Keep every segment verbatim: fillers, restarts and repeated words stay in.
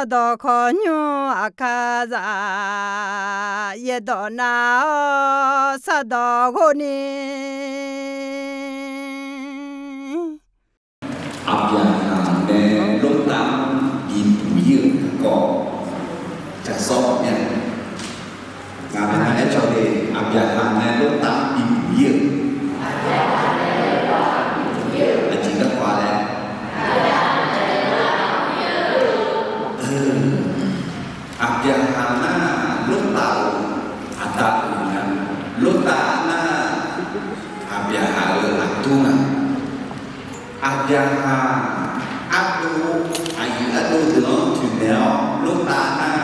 Sardawq khawqnymr aqkar zaq, yaerdawq nav-awr sardawq ghov ni. Aqbyaqhaq nae Lortav-anr bibuq-ir-euq garkawv jaqsawr-awq mya. Ngaq-anr aercaw de, Aqbyaqhaq nae Lortav-anr bibuq-ir-euq aqjeq garkawv-a laer. Aqbyaqhaq nar Lortav-euq aqda pyeuf nga. Lortav nar Aqbyaqhaq-euq aqdur nga. Aqbyaqhaq ardov, aqyuif ardov deuq-anr toeqnaeq-awr, Lortav nar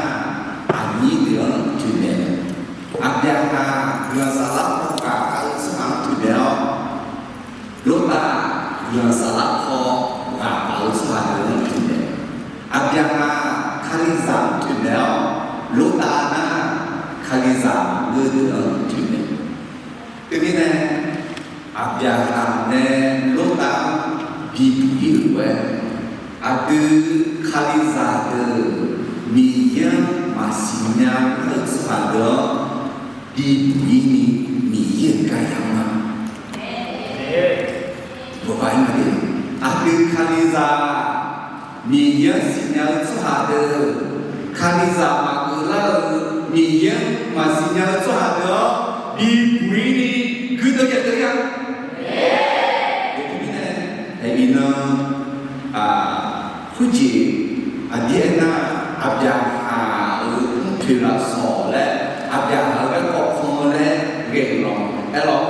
aqnyir deuq-anr toeqnaeq. Aqbyaqhaq guiqlanq saflar paw ghaq gaq-eu tsawrhaq-anr toeqnaeq-awr, Lortav guiqlanq saflar paw ghaq gaq-eu tsawrhaq deuq-anr toeqnaeq. Aqbyaqhaq Kalizaq-anr toeqnaeq-awr, Lortav nar Kalizaq maqngeur deuq-anr toeqnaeq. Teumirnae, Aqbyaqhaq nae Lortav-anr bibuq-ir-euq lof-aer, aqdui Kalizaq deuq Miqyaer-anr maqsiq nya-eu tsawrhaq deuq-anr bibuq-ir ni Miqyaer-euq gar yamr-a. Aqdui Kalizaq Miqyaer-anr siqnya-eu tsawrhaq deuq, Kalizaq maqgeuf lar-eu, Miqyaer-anr maqsiq nya-eu tsawrhaq deuq-anr bibuq-ir ni guirdeuv yadeuv ya. Teumirnae, aeq, iqnan khoerjeq aqdir aernar, Aqbyaqhaq-euq mrpoeq lafsawq laer, Aqbyaqhaq-euq garkawv kan laer ghae-euq lawq. Aerlawq,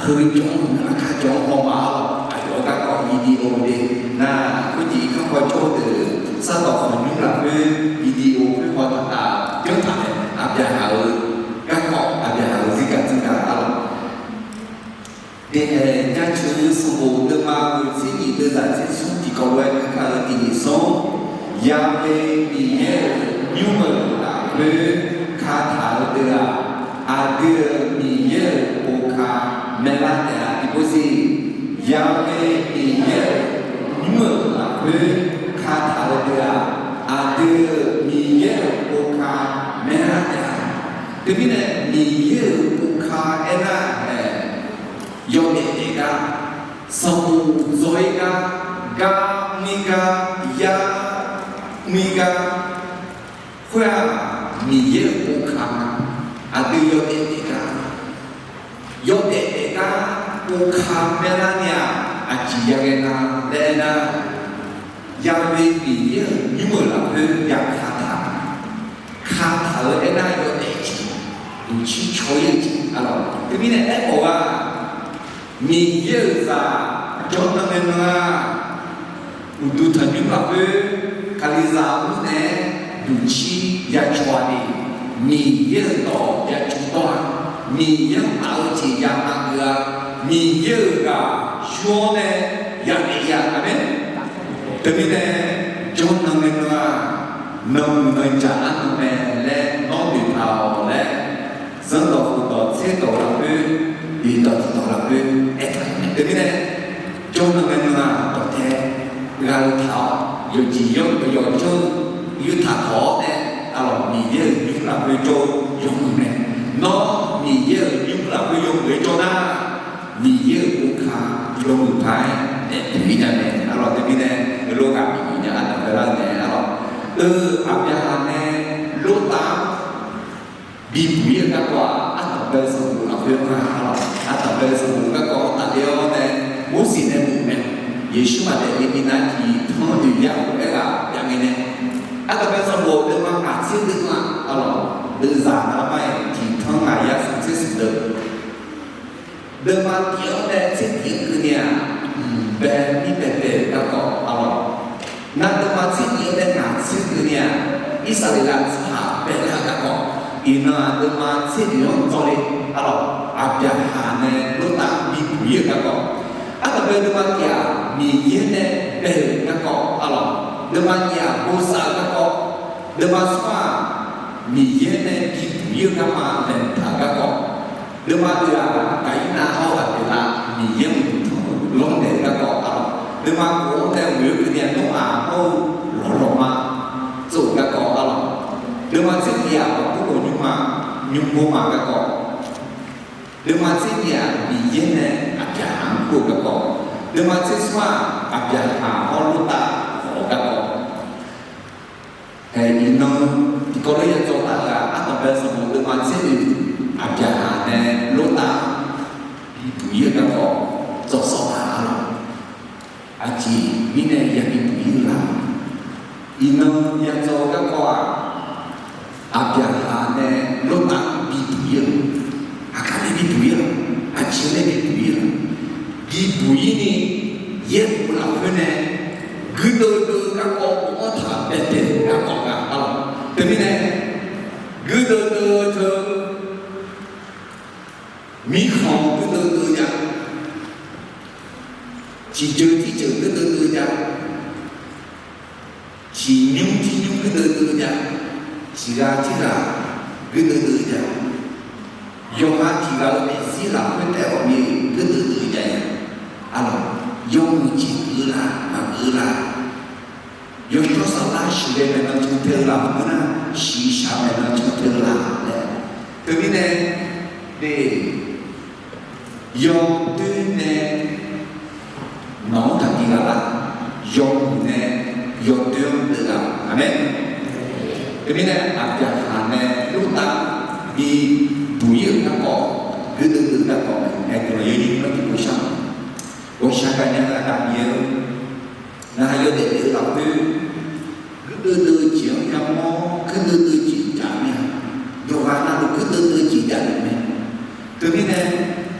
heu jawr-anr nar aqkar jawr-anr haw ma-ar lawq. Aqyawf-euq garkawv video de nar, khoerjeq irkanr paw jawr-eu deuq, sardawq khawqnymr lafkhoer video khoer haw taq taq janr taq mae. Aqbyaqhaq-euq garkawv, Aqbyaqhaq-euq zirgaq tsanr gaq-ar lawq. Deqhaeq jaceuq-eu sanqbof deuvma ghoeq tser nyiq deuvzaq tser smr tiqkawv lof-aer gui kar-eu tiq nyiq smr, Ya'we Miqyaer-euq nymr-euq lafkhoer kataq-eu deuq-aq, aqdui-euq Miqyaer-euq boka maerlar taef-a tiqpov siq. Ya'we Miqyaer-euq nymr-euq lafkhoer kataq-eu deuq-aq, aqdui-euq Miqyaer-euq boka maerlar taef-a. Teumirnae Miqyaer-euq boka aernar-aq, yawdaef daef gar, sanqbof dzaw-ir gar, gar mr-ir gar, yar mr-ir gar, khoer-aq, Miqyaer-euq boka, aqdui yawdaef daef gar, yawdaef daef gar boka maerlar ni-aq, aqjeq yaghae nga laer aernar, Ya'we Miqyaer-euq nymr-euq lafkhoer ya kataq, kataq-eu aernar yawdaef jeq, uqcir caw-ir-eu jeq-a lawq. Teumirnae aermawf-eu-aq, Miqyaer-euq zaq jawrnan ngae nan-aq, uqduq tanqnymr lafkhoer Kalizaq mr nae duqcir ya caw-a ni, Miqyaer-euq dawq ya caw dawr-a, Miqyaer-anr taf-eu jeq ya maqgeuf-a, Miqyaer-euq ghaq yur-awr nae ya daef-ir-a. Aqmeq. Teumirnae jawrnan ngae nan-aq, nanmuiq nanjaq arnan mae laer nawr noeqtaq-awq laer, zanrdawq khofdawq tserdawq lafkhoer, noeqdawq tiqdawq lafkhoer aertaq-euq mae. Teumirnae jawrnan ngae nan-aq, dawqtae ghaq-eu taq-awr, yawqjeq yawr-eu yawqjawr-eu yurtaq tawq-awr nae, aqlawq Miqyaer-euq nymr lafkhoer jawr-eu yawmuiq mae. Nawr Miqyaer-euq nymr lafkhoer yawmuiq-aer jawr nar, Miqyaer-euq boka yawmuiq paq-aer daefpyeuf-ir nya mae. Aqlawq teumirnae, heulof ghaq bif bif nya ardanq baelar-eu mae. Aqlawq, eu, Aqbyaqhaq nae Lortav-anr bibuq-ir-eu garkawv-aq, ardanq bae-eu sanqbof lafkhoer-anr aqlawq, ardanq bae-eu sanqbof garkawv-anr tafler-awr nae, Morseq nae bof mae. Yeqsur maqdaef ni minav tiq tanr noeq yar khof-aer ghaq jav ngae nae, ardanq bae-eu sanqbof deuvma ngaq tser deuv-anr aqlawq, deuvzaq navmar-iq tiq tanr ngaq yar smq tser smq deuv. Deuvma tiq-anr nae tser tiq-anr keuvni-aq, mq bae mir baebae-euq garkawv aqlawq. Nar deuvma tser tiq-anr nae ngaq tser keuvni-aq, Irsaqleqlav tsawrhaq baelar-eu garkawv. Iqnan-aq deuvma tser tiq-anr dzawrle aqlawq, Aqbyaqhaq nae Lortav bibuq-ir-euq garkawv. Ardanq bae deuvma tiq-aq, Miqyaer nae bae-euq garkawv aqlawq. Deuvma nyiq-aq, bosav-eu garkawv. Deuvma smr-aq, Miqyaer nae bibuq-ir-eu garma laeqhmq taq-euq garkawv. Deuvma oeq-aq, Gaqirnav hawr-eu Aqbeqlav Miqyaer-anr uqduq tanq-eu lanrnaeq-eu garkawv aqlawq. Deuvma khof-anr nae ghoe-eu keuvni-aq, Noraq hawr-eu lawqlawqma tsof Deuvma tser tiq-aq, aqbur-euq nymrma, nymrma garkawv. Deuvma tser nyiq-aq, Miqyaer nae Aqbyaqhaq-anr kur-eu garkawv. Deuvma tser smr-aq, Aqbyaqhaq-awr Lortav khawf-eu garkawv. Iqnan tiqkawv lof ya dzaw taf-eu-aq, ardanqbae sanqbof deuvma tser oeq, Aqbyaqhaq nae Lortav bibuq ir-eu garkawv dzaw sawr taq-a lor. Aqjeq mirnae yabi buq ir-eu la? Iqnan ya dzaw-eu garkawv-aq, Aqbyaqhaq nae Lortav bibuq ir-eu, aqkaq nae bibuq ir-a, aqjeq nae bibuq ir-a, bibuq ir ni, yaerbof lafkhoer nae guirdeuv deuv-eu garkawv bofanr taq-euq baebae-eu garkawv nga-a lor. Teumirnae guirdeuv deuv-eu teu, mirkhanq guirdeuv deuv jav, tiqjeuq tirjeuq guirdeuv deuv jav, tiqnymr tirnymr guirdeuv deuv jav, tiqghaq tirghaq guirdeuv deuv jav, yawqha tiqghaq-eu daefzir lafkhoer taef-awq ni guirdeuv deuv jav-a. Arlawq, yawmuiq jeq geuf-eu la, maqgeuf-eu la? Yawshawr saflar shiqghae maeqnan can teu-eu la, maqngeur nar shiqshaq maeqnan can teu-eu la laer. Teumirnae, de, yawdoer nae nawq-anr taqbi ghaq lar, yawmuiq nae yawdoer-anr deuv ghaq. Aqmeq. Teumirnae Aqbyaqhaq nae Lortav bibuq ir-euq garkawv, guirdeuv deuv-eu garkawv mae. Aerkhawf, yawnyir nar tiqpov shar, ghawqshaq gaqnya ghaq gaqbif-eu Ngaq yawdaef daef-eu lafkhoer, guirdeuv deuv-eu jeq-anr yamawr, guirdeuv deuv-eu jeq jav mir-a. Yawqghaq navluf guirdeuv deuv-eu jeq jav luf mae. Teumirnae,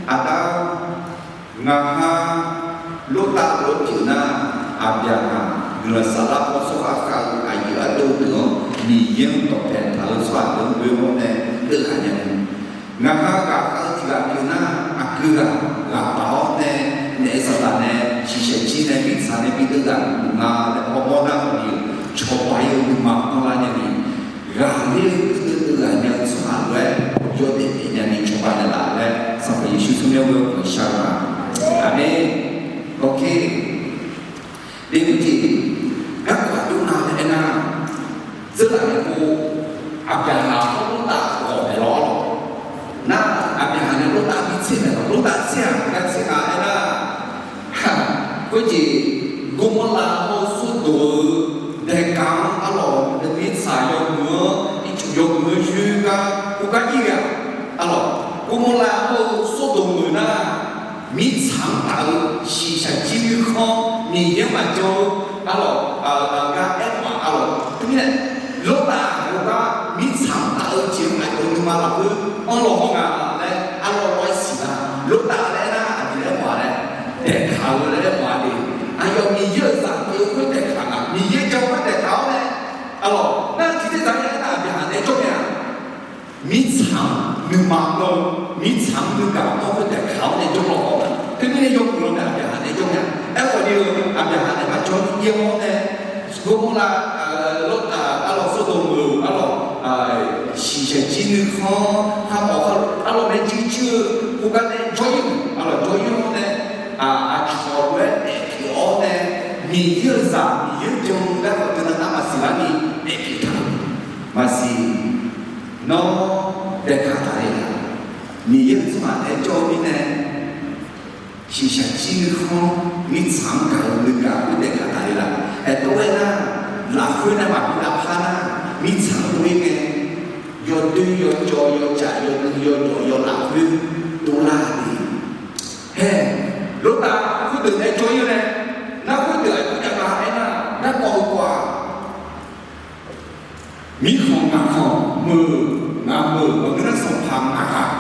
aqda, ngaq ha, Lortav lof-aer pyeuf nar, Aqbyaqhaq guiqlanq saflar paw tsawrhaq khav-eu aqyuif ardeuv deuq-anr Miqyaer-anr dawqpae taq-eu tsawrhaq deuq-anr ghoe-awr nae deuv ghaq nya-eu. Ngaq ha ghaqkhav-eu tiq ghaq pyeuf nar, aqgeu ghaq ghaq paf-awr nae, naef saqdaq nae, shiqshaq jir nae, mirtsaq nae bi deuv ghaq nga laer hawmawr nar-eu ni, cawba ir-eu nuima anrlar nya ni, ghaqler-eu guirdeuv deuv ghaq nya-eu tsawrhaq lof-aer yawdaef daef nya ni cawba naeqlaf laer Sanqpaq Yeqsur tsawrmyanr ghoe-awr guiqlanq shar-eu ma. Aqmeq. Awq, khe. Deqhmq jeq, garkawv aqjox nav nae aernar, dzeurlaf nae pov, Aqbyaqhaq hawr Lortav ghawq maeq lawr lawq. Nar, Aqbyaqhaq nae Lortav bi tser maeq lawq, Lortav tser-aq gar tser nga aernar, khoerjeq, Gormorlav hawr-eu Sordoq-eu daeqkaq-anr arlawq, mirtsaq yawmuiq-anr, ircuf yawmuiq-anr yoer gar, khoergar ir ghae-aq, arlawq, Gormorlav hawr-eu Sordoq meuq nar, mirtsaq-anr taf-eu shiqshaq jir nuikhanr Miqyaer-anr maqjan-eu, arlawq, gar aermawf-aq, arlawq, teumirnae Lortav hawgar mirtsaq-anr taf-eu jeq-anr maqjan-eu nuima lafkhoer anrlawq hawr nga laer arlawq lawr-aer siqlar. Lortav laer aernar aqjeq laer aermawf-a laer, daeqkaq-eu laer aermawf-a de. Aqyawf Miqyaer-euq zaq pyeuf-eu khoer daeqkaq nga, Miqyaer jan-eu khoer daeqkaq-awr nae, arlawq, nar tiqdzer zaq-anr aernar Aqbyaqhaq nae jawr mae-aq, mirtsaq-anr nuima lawr-eu, mirtsaq-anr nuigaq-anr khoer daeqkaq-awr nae jawrlawr-awq. Teumirnae yawmuiq-anr nae Aqbyaqhaq nae jawr mae-aq, aerkhawf ni-eu Aqbyaqhaq nae maqjawr-a, Gormorlav, arlawq, Sordoq meuq-eu arlawq, shiqshaq jir nuikhanr, arlawq, arlawq, maeqjir jir-eu khoergar nae jawr-ir-euq, arlawq, jawr-ir-awr nae, aqcawq lof-aer daefpyeuf-awr nae, Miqyaer-euq zaq Miqyaer jan-eu garkawv teunav nar maqsiq lar ni daefpyeuf taq-euq maqsiq. Nawr daeqkaq taq le-aq, Miqyaer-euq tsawrhaq nae jawr-eu mirnae, shiqshaq jir nuikhanr, mirtsaq-anr gaq-eu nuigaq khoer daeqkaq taq le-aq, aertov-aer nar, lafkhoer nae maqbi lavpar nar, mirtsaq-anr dov-ir ngae, yawdoer yawcawv yawcaf yawnuiv yawjawf yawlaf khoer dovlar le. Hae, Lortav khoerdeuq nae jawr-ir nae, nar khoerdeuq aqjox jav nga aernar, garkawv-eu kawv-aq, mirkhanq ngaqkhanq meuq ngaqmeuq maqngeur nar sanqpaq ngaqghaq,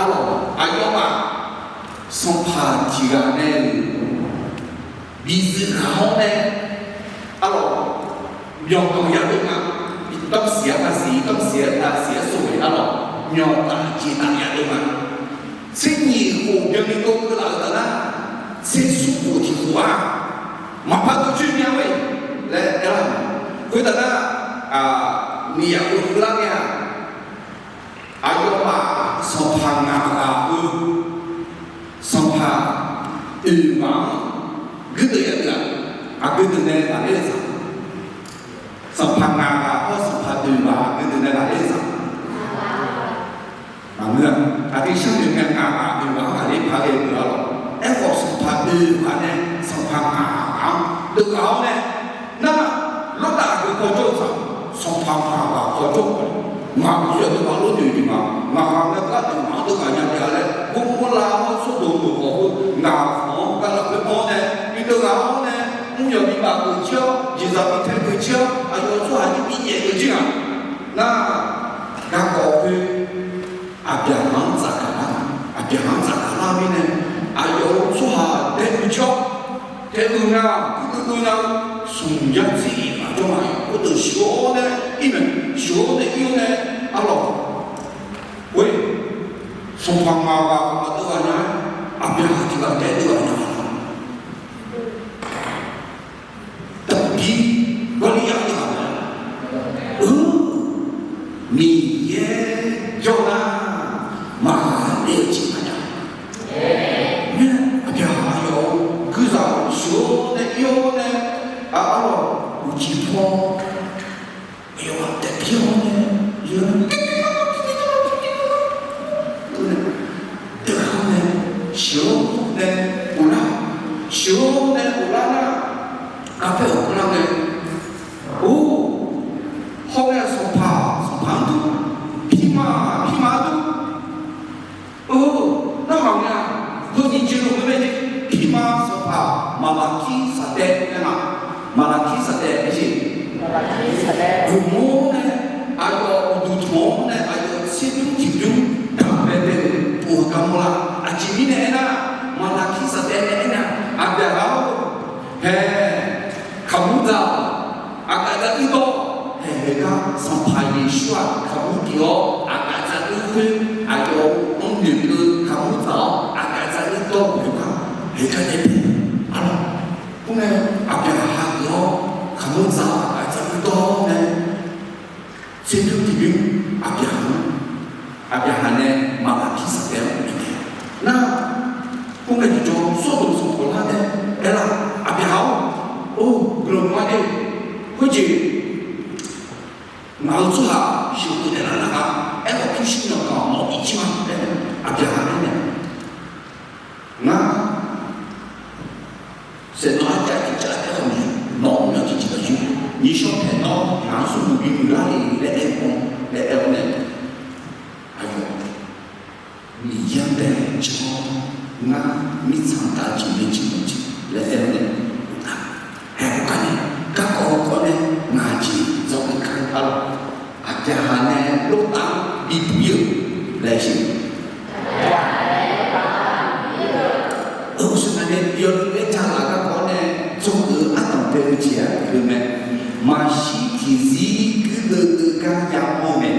arlawq, aqyawfmaf sanqpaq tiq ghaq nae-euq bizuif ghaq-awr nae, arlawq, myawqganq yadov nga, tamsiq-aer taqsiq, tamsiq-aer taqsiq-aer sov-eu arlawq, myawqtaf jeqtaf yadov nga. Tser nyiq khof byanni dov keuvlaf-euq taf nar, tser smr khof tiq khof-aq, maqpar dov coer mya-a laer aerlar-euq. Khoertav nar, miqyaq khof keuvlar ngae-aq, aqyawfmaf sanqpaq ngaqghaq heu, sanqpaq oeq maq-anr guirdeuv yadeuv-aq, aqgeu deuq nae ghaqler-eu tsaq. Sanqpaq ngaq ghaq-awr sanqpaq oeq ghaq-aq, gui deuq nae ghaqler-eu zaq. Maqngeur-a. Aqdui sharnoeq ngae ngaq ghaq oeq ghaq-anr ghaqler paq-aer deuq-a lawq. Aerkhawf sanqpaq oeq ghaq nae sanqpaq ngaq ghaq-anr deuq ghaq-awr nae, nar, Lortaf aqgeu kawjawr-eu zaq, sanqpaq ngaq ghaq kawjawr-eu, ngaq-euq yawdeuq ghaq lof noeq jeq ma. Ngaq ghaq nae gar deuq ngaq-anr deuq ghaq nya taef-a laer, Gorgorlav-anr Sawrdoq deuq khawf heu ngaq khanq-anr gar lafkhoer anr nae bi deuq ghaq-awr nae, mr yawq bi baf geuf jir-awr, jeqzaq bi tae geuf jir-awr, aqyawf-euq tsawrhaq jir bi nyaef geuf jir-aq. Nar, garkawv khoer Aqbyaqhaq-anr tsafgaq lar, Aqbyaqhaq-anr tsafgaq lar mirnae, aqyawf-euq tsawrhaq dae geuf jir-awr, tae-eu nar, ur deuv deuv nar, smq yar dzir-iq maqjawr ma. Khoerdeuq sheuq-awr nae ir mae, sheuq-awr nae ir-awr nae, arlawq, khoer, sanqpaq ngaq ghaq maqdeuv ghaq nya-aer, Aqbyaqhaq tiq ghaq taef-aer deuv ghaq nya-a. Daqbir Gawrliryar deuv ghaq mae. Ur, Miqyaer jawr nar, maqghae-eu jeq maqjav. Nar, Aqbyaqhaq aqyawf-euq guirzaq sheuq-awr nae ir-awr nae, arlawq, uqcif paw-awr, aqyawf-anr taef pir-awr nae, deuq-awr nae, sheuq-awr nae ghoflar, sheuq-awr nae ghoflar nar, garpaer-euq ghoflar nae, or, hawr nae sanqpaq, sanqpaq-anr dur, pirma, pirma-anr dur. Or, narhaq ngae-aq, heunyiq jeq lof-aer mae jeq, pirma sanqpaq Maqlaqkir safdaef aer ma. Maqlaqkir safdaef aer jeq. Guiqlanq-awr nae, aqyawf uqduq tanq-awr nae aqyawf tserbymr tiqbymr daq baebae-euq pov-eu garmawr la. Aqjeq mirnae aernar, Maqlaqkir safdaef nae aernar, Aqbyaqhaq-or, hae, kaqmur dzaq-awq. Aqgaf dzaq uir dawr-awq. Hae, haegar Sanqpaq Yeqsur-aq kaqmur pyeuf-awr, aqgaf dzaq uir khoer, aqyawf-anr noeqkeuv kaqmur dzaq-awr, aqgaf dzaq uir dawr-euq khoergar, haegar nae daef-a lawq. Khoerngae, Aqbyaqhaq hageuf-awr kaqmur dzaq-awr, aqgaf dzaq uir dawr nae, tserbymr tiqbymr Aqbyaqhaq-anr, Aqbyaqhaq nae Maqlaqkir safdaef-anr bifnaeq-a. Nar, khoerngae tiqjawr Sawrdoq sanqpaq lar nae aerlar, Aqbyaqhaq-or, or, guiqlanq ma de, khoerjeq ngaq-euq tsawrhaq sheuqkeuv naeqlaf nar-aq, aerkhawf pyurshuir myanrkaq mawf-ir jir ma laer, Aqbyaqhaq aernaeq-a. Ngar saeqnawv arcav tiqcav taef-aer khawf ni, nawq-anr myanr tiqjeq maqyur, nyiqshawr paeq nawr ngaq-anr smrmuiq bimuiq lar le laer aer-eu, laer aer-awr nae, aqyawf, Miqyaer-anr bae-aer jan-awr, ngar mirtsaq-anr taf-eu jeq mae jeq mawf jeq laer aer-awr nae, hae, gar nae, garkawv kawv nae ngaq jeq dzawgeuf kar-eu arlawq. Aqbyaqhaq nae Lortaf-anr bibuq-ir-euq laer siq. Uqshoe ngaq nae yawdui laer ja laf garkawv nae dzawgeuf-eu ardanq bae-eu jeq-aq, heu mae. Maqshir tiqzir guirdeuv deuv gar yamawr mae.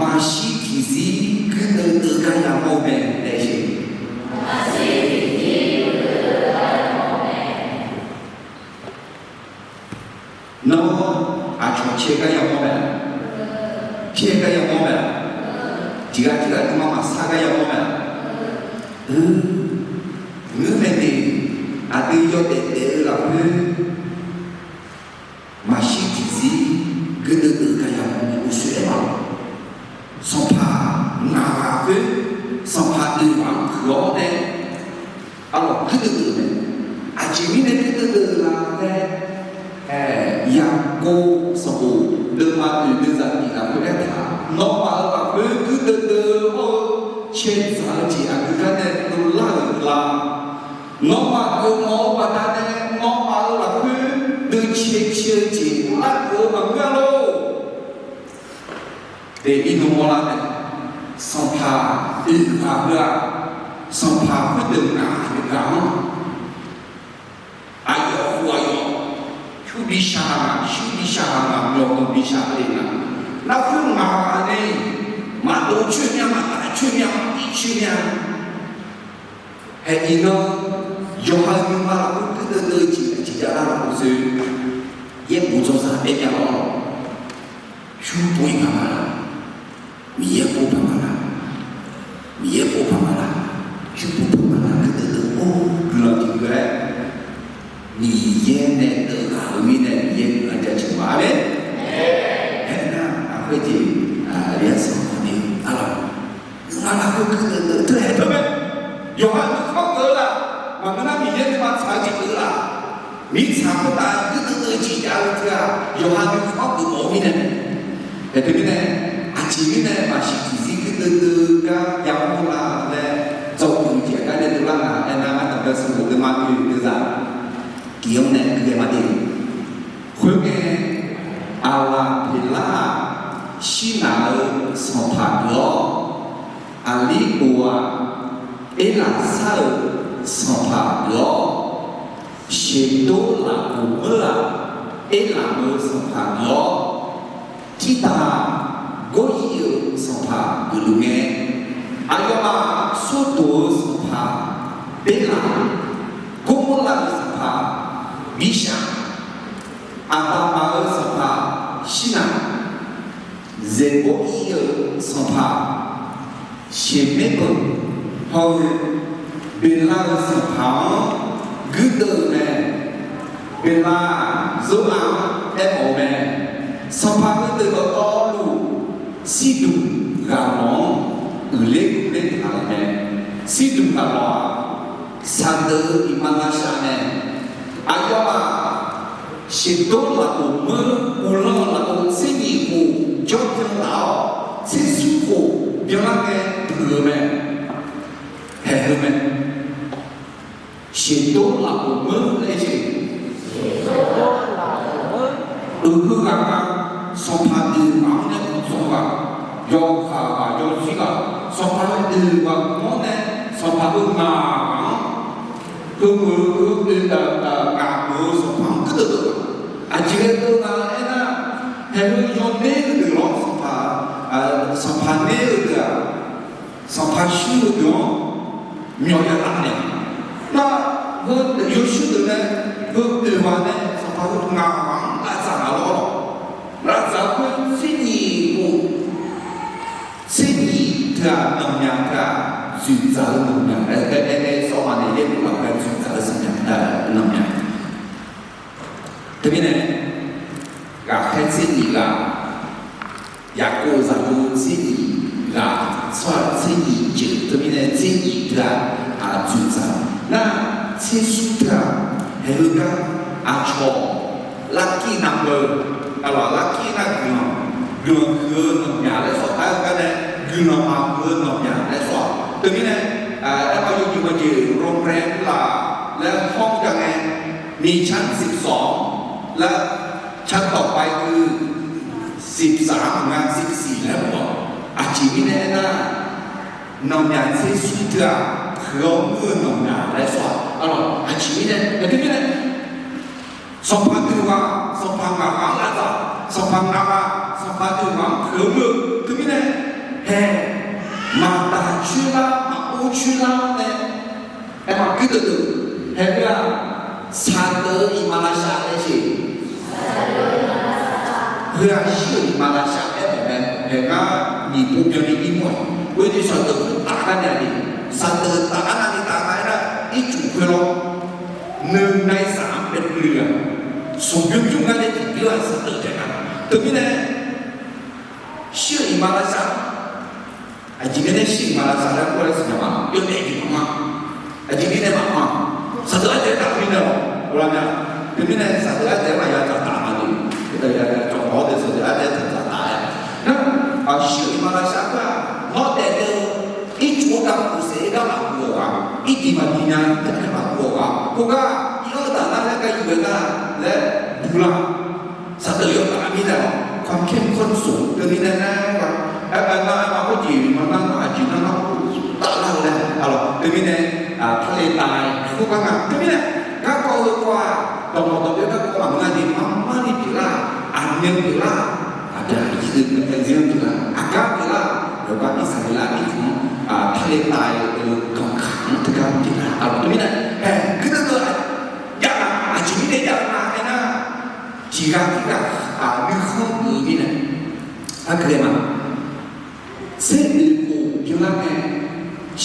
Maqshir tiqzir guirdeuv deuv gar yamawr-eu mae laer siq. Nawr aqcawq caer gar yamawr mae-a? Caer gar yamawr mae-a? Tiqghaq tiqghaq nuima maqsar gar yamawr mae-a? Ngeur mae de, aqdui yawdaef daef-eu lafkhoer maqshir tiqzir guirdeuv deuv gar yamawr mae. Uqshoe aer ma, sanqpaq ngaq ghaq khoer, sanqpaq oeq ghaq-anr huiq-awr nae, arlawq, guirdeuv deuv mae. Aqjeq mirnae guirdeuv deuv la laer, Yaqkov sanqbof deuvma oeq deuvzaq nyiq lafkhoer aertaq, nawmaf-euq lafkhoer guirdeuv deuv hawr-eu cae dzaq-eu jeq aqgeu gar nae dovlar-euq la. Nawmaf geufmawf-eu baqdanae nawmaf-euq lafkhoer deuv cae cae-eu jeq uvlar geuf-eu maqngeur-a lor. Te, iqnan mawrlar nae, sanqpaq oeq ghaq heu-aq, sanqpaq khoerdeuq ngaq-euq ghaq-anr, aqyawf khof aqyawf, pyur bi shaq-aq, shir bi shaq-aq, myawqganq bi shaq le nga. Lafkhoer ngaq ghaq nae maqdov coer mya, maqtaf coer mya, maqbif coer mya. Haeq iqnan yawqha-eu nuima lafkhoer guirdeuv deuv-eu jeq aqjeq javlar laf-eu zoe, yaerbof dzawzaq daef mya lawr. Pyur pov-ir paq ma laq, Miqyaer pov paq ma laq, Miqyaer pov paq ma laq, pyur pov paq ma laq, guirdeuv deuv-or guiqlanq tiqghaq-aer, Miqyaer nae deuv ghaq-euq mirnae Mirtsaq khoertav guirdeuv deuv-eu jeq jav-eu teu-aq, yawqha nuikhanr geufmawf-eu mirnae. Aerteu mirnae, aqjeq mirnae maqsiq tiqzir guirdeuv deuv gar yamawr lar-eu laer, dzawgeuf jeq gar nae dovlar nga aernar, ardanqbae sanqbof deuvma oe-eu deuq zaq, tiq-anr nae gui-aer ma de. Khoerngae, Aqlaqpeqlar-aq, shirnaq-eu sanqpaq geuf-awr, Aqlirbof-aq, erlaf sar-euq sanqpaq geuf-awr, Sheqdor lafkhof meur-aq, erlaf-euq sanqpaq geuf-awr, Tirtaq-aq, Gawryir-euq sanqpaq geufluf ngae, aqyawfmaf Sawrdoq-eu sanqpaq Berlaq, Gawrmawrlav-euq sanqpaq Mirshaq, Aqbaqmaq-euq sanqpaq Shirnaq, Zeqbawr ir-euq sanqpaq Sheqmaerbeuq hawr-eu, Beqlar-euq sanqpaq-anr guirdeuv-eu mae. Beqlar-aq, Zora-anr aermawf-eu mae. Sanqpaq heudeuq dawqtawvluf, Sirdmq ghaqlawq-anr uiqler kurler taq-euq mae. Sirdmq ghaqlawq-aq, saqdeuq-eu iqmalavshav mae. Aqyawfmaf Sheqdor lafkhof meur uvlanr-eu lafov tser nyiq khof jawr byan taf-awr, tser smr khof byanlar ngae puiq-eu mae. Haeq heu mae. Sheqdor lafkhof meur laer jeq, uiqheu ghaq ghaq, sanqpaq deuq ghaq-anr nae uqdzan ghaq, yawqghaq ghaq yawzir ghaq, sanqpaq deuq ghaq ghaq-anr nae, sanqpaq heu ngaq ghaq-anr, heu meuq-eu heu oe ngaq meuq-eu sanqpaq-anr guirdeuv deuv-aq, aqjeq ghae deuv nga aernar, haeq heu yawner-eu deuq lawr sanqpaq, sanqpaq ner-eu deuq-aq, sanqpaq shuir-eu deuq-anr myawq ya laf naeq. Nar, heu yawshuir deuq nae heu oeq ghaq nae sanqpaq heu ngaq ghaq-anr lavdzaq ghaq lawr lawq. Lavdzaq khoer tser nyiq khof, tser nyiq teu-aq nanqmyaq teu-aq dzoeqdzaq-eu nanqmyaq, aer aer aer sawr ma nae yaerbof lafkhoer dzoeqdzaq-eu zanqmyaq, nanqmyaq. Teumirnae, ghaqkhaer tser nyiq ghaq, Yaqkov zaqyo tser nyiq ghaq, tsawrhaq tser nyiq jeuq teumirnae tser nyiq teu-aq, aqdzoeqdzaq nar, tser smr teu-aq, haeq heu gar, aqcawq larkir navmaqeuq, aqlaf larkir nar guiqlanq, guiqlanq huiq-eu nanqmyaq laer sawr-aq, taq-aer gar nae guiqlanq maqhuiq-eu nanqmyaq laer sawr-aq. Teumirnae, aermaf yawjeq maqjeq โรงแรม laf laer hawr-eu jav ngae, มีชั้นสิบสอง laer ชั้นต่อไปคือ สิบสาม nga สิบสี่ laer mawf-awq. Aqjeq mirnae aernar, nanqmyaq tser smr teu-aq, huiq-awr muir-eu nanqmyaq laer sawr-aq. Aqlaf aqjeq mirnae, aqjeq mirnae, sanqpaq deuq ghaq, sanqpaq ngaq ghaq-anr lavdzaq, sanqpaq ngaq ghaq, sanqpaq deuq ghaq-anr huiq-eu muir-eu teumirnae, haeq, maqdaq coer lar maqor coer lar nae, aermaf guirdeuv deuq, haeq heu-aq, saqdeuq-eu iqmalavshav laer jeq, heu-aq shir-euq iqmalavshav aermawf mae. Haeq ngar nyiq pov byanni ir mawr-aq, oe ni saqdeuq taf gar nae-aq ni, saqdeuq taf gar navni taf nga aernar, ircuf khoerlawr, หนึ่งในสามเป็นเรือ smq bymr bymr ngar nae tiqbymr-aq saqdeuq taef nga. Teumirnae, shir-euq iqmalavshav, aqjeq mirnae shir-euq iqmalavshav laer kur laer siqnya ma, yawdaef jeq maqma. Aqjeq mirnae maqma, saqdeuq ardaef taf mirnae-awq, ghoflar nya. Teumirnae saqdeuq ardaef maqya dzaqtaf ma de, cawq mawf-awr deuq saqdeuq ardaef dzaqtaf laer. Nar, shir-euq iqmalavshav khoer-aq, nawr daefle-eu ircuf-eu gar maqkuf saef-aer gar maqkuf-awq ghaq, irdiq maqdiq nya-aer maqkuf-awq ghaq, khoergar iq-anr taf nar laer gar yuf-aer nar laer buq lar. Saqdeuq yawkaf mirnae-awq, ความเข้มข้นสูง teumirnae nar, aer, aer, nar, aer, nar, khoerjeq maqnar nar, aqjeq nar nar, taflar-eu laer, aqlawq teumirnae, ทะเลทราย khoergar nga. Teumirnae, garkawv heu kawv-aq, dawqmawq dawqbyav garkawv maqngeur-a jeq, marmarni pyeuflar, aqmyan pyeuflar, aqdaq aqyir deuq pyeuflar, aqgar pyeuflar, yawqgar Irsaqleqlav irkanq-anr, ทะเลทราย-eu ganqkaq-anr teugar pyeuflar, aqlawq teumirnae, haeq guirdeuv deuv-a, jav-a, aqjeq mirnae jav-eu nga aernar, tiqghaq tirghaq nuikhanr geuf-eu mirnae, aqgeu-aer ma. Tser oeq khof byanlar ngae,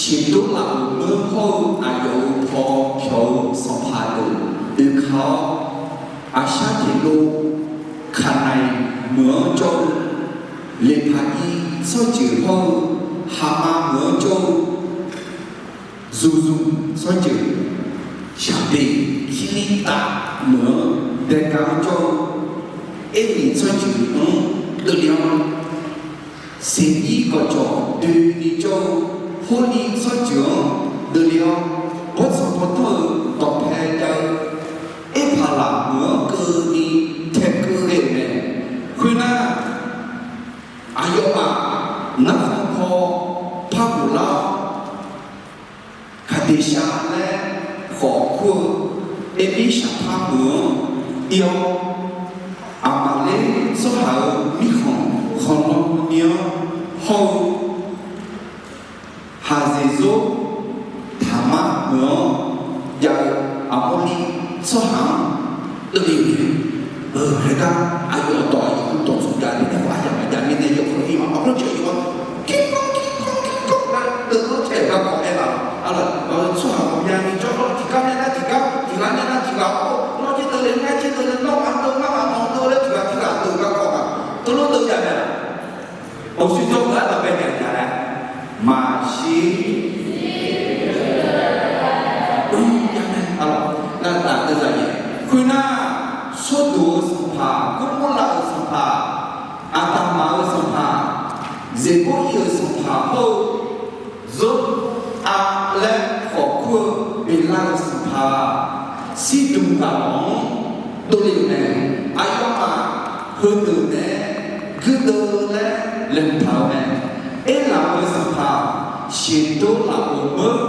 Sheqdor lafkhof meur hawr-eu aqyawf-euq paw pyawq-eu sanqpaq deuq oekaq-awr, Aqshar teqlov Kaqnaiq meuq-anr jawr-eu, Leqpaqir tsawrjeuq hawr-eu, Haqma meuq-anr jawr-eu, Zuqzmq tsawrjeuq, Shaqbeq Kirlirtav meuq-anr daega-anr jawr-eu Ermiq tsawrjeuq-anr deuvle-awr, Seqnyir gawqjawq doeni jawr-eu Hawrliv tsawrjeuq-anr deuvle-awr, bawrtsanq bawrtanr-eu dawqpae jav-eu Erpaqlaq meuq-anr keuvni taekeuv ghae-euq mae. Khoernar, aqyawfmaf narkhan paw par ghoflar-awr, Kaqdeqshaq laer khawf kur-eu Ermirshaqpar meuq-anr ir-awr, Aqmaqler tsawrhaq-euq mirkhanq khanqlan ni-anr hawr-eu Haqzeqzor Taqmar meuq-anr jav-eu Aqmorliv tsawrhaq-anr deuvle-euq mae. Haegar aqyawf dawq aqyawf dawq tsov jav-eu nae, aqyawf maqjav mirnae yawkawr ir-awr, aqkawr jeuq yawf-awr, kirkawr kirkawr kirkawr laer deuv-awr taef-aer garkawv aer-aq, aqlawq, tsawrhaq ghawqmyani jawrgar tiqgar nae nar tiqgar, tiqghaq nae nar tiqghaq-awr, nawr jir deuvle ngar jir deuvle, nawr ghaq deuv ngar ghaq deuv laer tiqghaq tiqghaq deuv garkawv ghaq teulof deuv jav mae-aq. Uqshoe jawr-eu ardanq bae jav jav laer maqshir. Nar deuv zaq yaeq khoernar, Sawrduq-euq sanqpaq, Gormorlav-euq sanqpaq, Aqdaqmaq-euq sanqpaq, Zeqbor ir-euq sanqpaq hawr-eu Zor-a laer khawf kur-eu Beqlav-euq sanqpaq, Sirdmq ghaq lawq-anr dovle-euq mae. Aqyawfmaf heudeuq naeq-aer guirdeuv laer laeqhmq taq-euq mae. Erlaf-euq sanqpaq, Sheqdor lafov meur,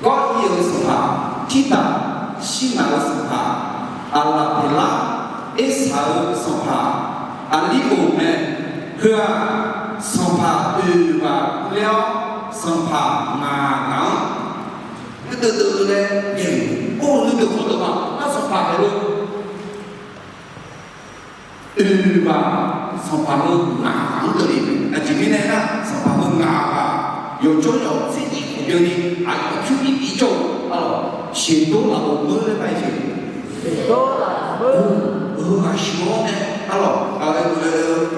Gawr ir-euq sanqpaq, Tirtaq, Shirnaq-euq sanqpaq, Aqlaqpeqlar, Ersaq-euq sanqpaq, Aqlirghof mae. Heu-aq, sanqpaq oeq ghaq ler-awr, sanqpaq ngaq ghaq-anr guirdeuv deuv laer naeq-euq, or, heudeuq khawf deuq ma, nar sanqpaq haeq lo. Oeq ghaq sanqpaq heu ngaq ghaq-anr keuvle-euq mae. Aqjeq mirnae aernar, sanqpaq heu ngaq ghaq yawqjawr yawq tser iq khawf byanni aqyawf pyur iq ir jawr-eu, arlawq, Sheqdor lafov meur laer bar-ir jeq, Sheqdor lafov meur, heu ghaq sheuq-awr nae, arlawq,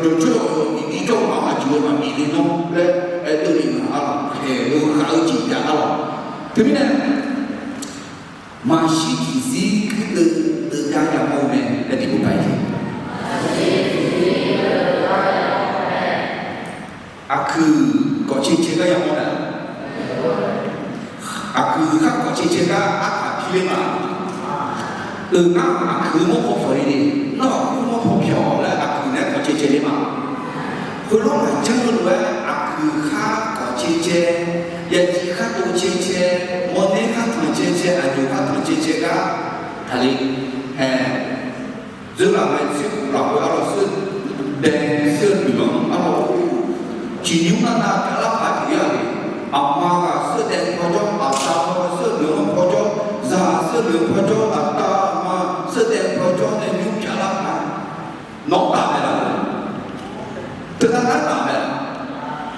yawqjawr yawq iq ir jawr-eu ma, aqjeq-eu maqbif le nawr laer aer dovle-euq ma, arlawq, khaeq-eu ghaq-eu jeq jav, arlawq. Teumirnae maqshir tiqzir guirdeuv deuv gar yamawr-eu mae laer tiqpov bar-ir jeq. Aqkuiq kawf cae cae gar yamawr nae, aqkuiq khar kawf cae cae gar artaq pirler ma. Euq ngar aqkuiq-eu mawrpaw pyawq-ir ni, nawr aqkuiq mawrpaw pyawq laer aqkuiq nae kawf cae cae ler ma. Khoerlof maqjanr-eu lof-aer aqkuiq khar kawf cae cae, yaciv khar tov cae cae, mawrner khar tanq cae cae, aqnyoq khar tanq cae cae gar taqle. Ae, dzeurlaf mae, tserkhof lafkhoer arlawq, seur dae seur-eu deuq-anr arlawq, ciqnymr nar nav pyav lar paq-aer pyeuf-ir-a le. Aqma ghaq seur dae paw jawr, aqda paw seur-eu deuq-anr paw jawr, zaq seur-eu deuq paw jawr, aqda aqma seur dae paw jawr nae nymr pyav lar paq-aer nawr taf mae laf-euq. Teunar nar taf mae laf.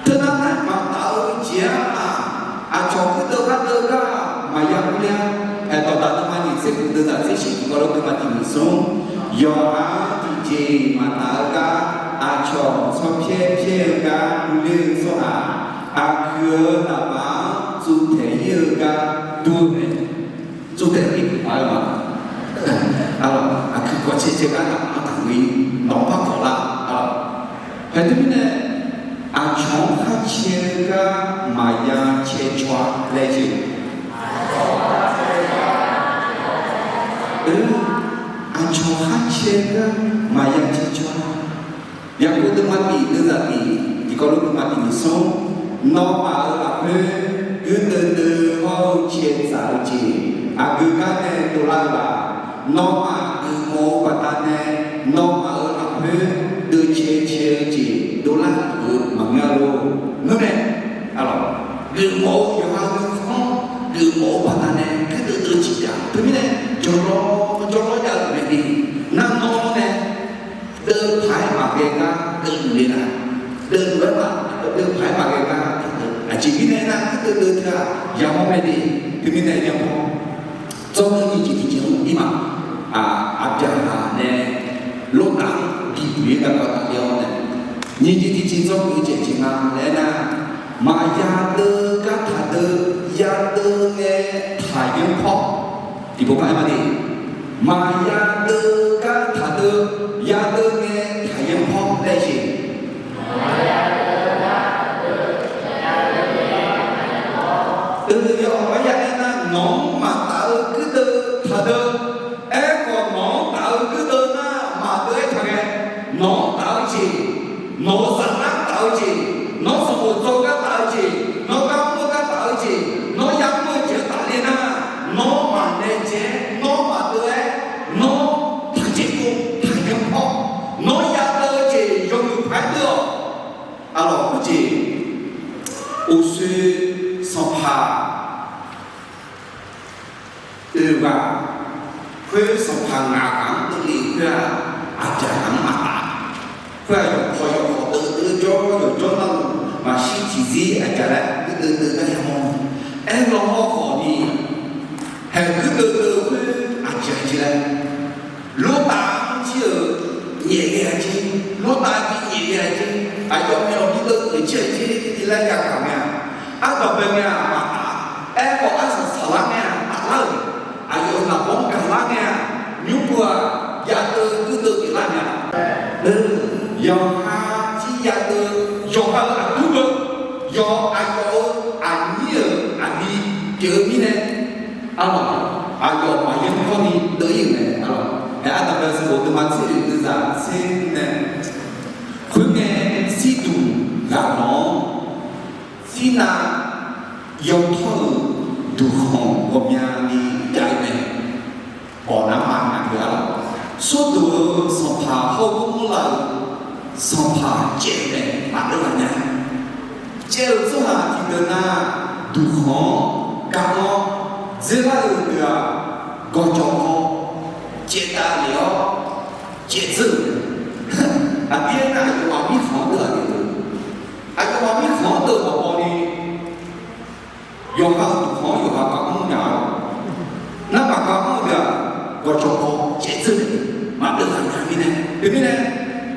Teunar nar maqtaf-eu jeq-anr-aq, aqcawq guirdeuv khar deuv gar maqya urler-a. Aer, Dawqdaq teuma nyiq tser khof deuv zaq tser shif tiqkawv lof teuma tiq nyiq smr, yawqha-anr tiqjeq maqtaf-eu gar aqcawq tsawrpyaer pyaer-eu gar uvler-eu tsawrhaq, aqkuiq-euq naqbaf-anr tsuvtaeq ir-eu gar dur-eu mae. Tsovtaev-ir paq-aer ma. Arlawq, aqkuiq kawf cae cae gar naqbaf-anr taqngeur-ir, nawq-anr par kawq lar. Arlawq, haeq teumirnae aqcawq-anr khar cae-eu gar maqya cae caw-a laer jeq. Aqcawq khar cae-eu gar maqya cae caw-a. Yaqkov teuma tiq deuv zaq tiq tiqkawv lof teuma tiq nyiq smr, nawmaf-euq lafkhoer guirdeuv deuv hawr-eu caevdzaq-eu jeq aqgeu gar nae dovlar-eu la? Nawmaf geufmawf-eu baqdanae nawmaf-euq lafkhoer deuv cae cae-eu jeq dovlar-euq maqngeur lor. Ngeur mae. Arlawq, geufmawf-eu yawqha nuikhanr geufmawf-eu baqdanae guirdeuv deuv jeq jav-a. Teumirnae jawrlawr jawrlawr jav-eu maeqde, nar nawr nae deuv paq-aer maqghae gar deuv luf le la? Deuv luf-aer ma, deuv paq-aer maqghae gar deuv. Aqjeq mirnae aernar, guirdeuv deuv teu-aq yamawr mae de. Teumirnae yamawr. Dzawrgui nyiq jeq tiqjeq-anr ir ma. Aqbyaqhaq nae Lortaf-anr bibuq-ir garkawv tafler-awr nae, nyiq jeq tiqjeq dzawrgui jeq jeq nga laer aernar, maqya deuv gar taqdeuv, yadeuv ngae taqyanr pawr. Tiqpov ma aer ma de. Maqya deuv gar taqdeuv, yadeuv ngae taqyanr pawr laer jeq. Deuv-eu yawqha-anr ya aer nar, nawq-anr maqtaf-eu guirdeuv taqdeuv. Aerkhawf, nawq-anr taf-eu guirdeuv nar, maqdeuv-aer taqghae. Nawq-anr taf-eu jeq, nawq-euq zaqnar taf-eu jeq, nawr sanqbof dzaw gar taf-eu jeq, nawr gar mr-eu gar taf-eu jeq, nawr yamr-eu jeq-anr tafle nar, nawr maqnaeq dzae-aer, nawr maqdeuv-aer, nawr taqcaev pov taqyanr pawr, nawr yadeuv-eu jeq yawmuiq paq-aer deuv-awq. Arlawq, khoerjeq uqshoe sanqpaq oeq ghaq khoer sanqpaq ngaq ghaq-anr dovle khoer-aq, aqdzaq ghaq-anr maqtaf. Khoer-aq, yawqpaw yawqpaw deuv deuv jawr yawqjawr navluf maqshir tiqzir aqdzaq laer guirdeuv deuv gar yamawr. Aerlawq hawrkhawf ni, haeq guirdeuv deuv khoer aqjeq aqjeq laer, lortav-anr jir-euq nyaef ghae-a jir, lortav bi nyaef ghae-a jir, aqyawf myawq bi deuv geuf jir-a jir laer yagaq ngae-aq, ardanqbae ngae-aq maqtaf. Aerkhawf, arsaq saqlar ngae-aq taflar-euq, aqyawf-euq naqbawr-anr gaqlar ngae-aq, nymr-aq yadeuv guirdeuv pyeuflar nya. Yawqha jir yadeuv, yawqha-euq aqdur beu, yawq aqyawf-euq aqnyir-euq aqli pyeuf-eu mirnae, arlawq, aqyawf maqyanr kawr ni deuv-ir-euq mae. Arlawq, aer ardanqbae sanqbof deuvma tser oeq deuvzaq tser nae, khoerngae, Sirduq ghaq nawq-anr, Sirnav yawtawr-euq duqkhanq ghawqmyani jav-eu mae. Awq, navmaqngaq deuq-a lawq. Sordoq-euq sanqpaq hawr-eu Gawrmorlav-euq sanqpaq caev-eu mae, maqdeuv ghaq nya. Caev-eu tsawrhaq tiqdeuq nar, duqkhanq-anr gar-awr dzerlar-euq deuq-aq, gawqjawq kawv caevdav lef-awr caevdzeur-euq mae. Aqdir aernar, aqyawfmaf mirkhanq-anr deuv-aq le-eu, aqyawfmaf mirkhanq-anr deuv maqbaw ni, yawqha-euq duqkhanq-anr yawqha gar mr nya-a. Narhaq gar mr-eu deuq-aq, gawqjawq kawv caevdzeur-euq mae, maqdeuv ghaq nya mirnae. Teumirnae,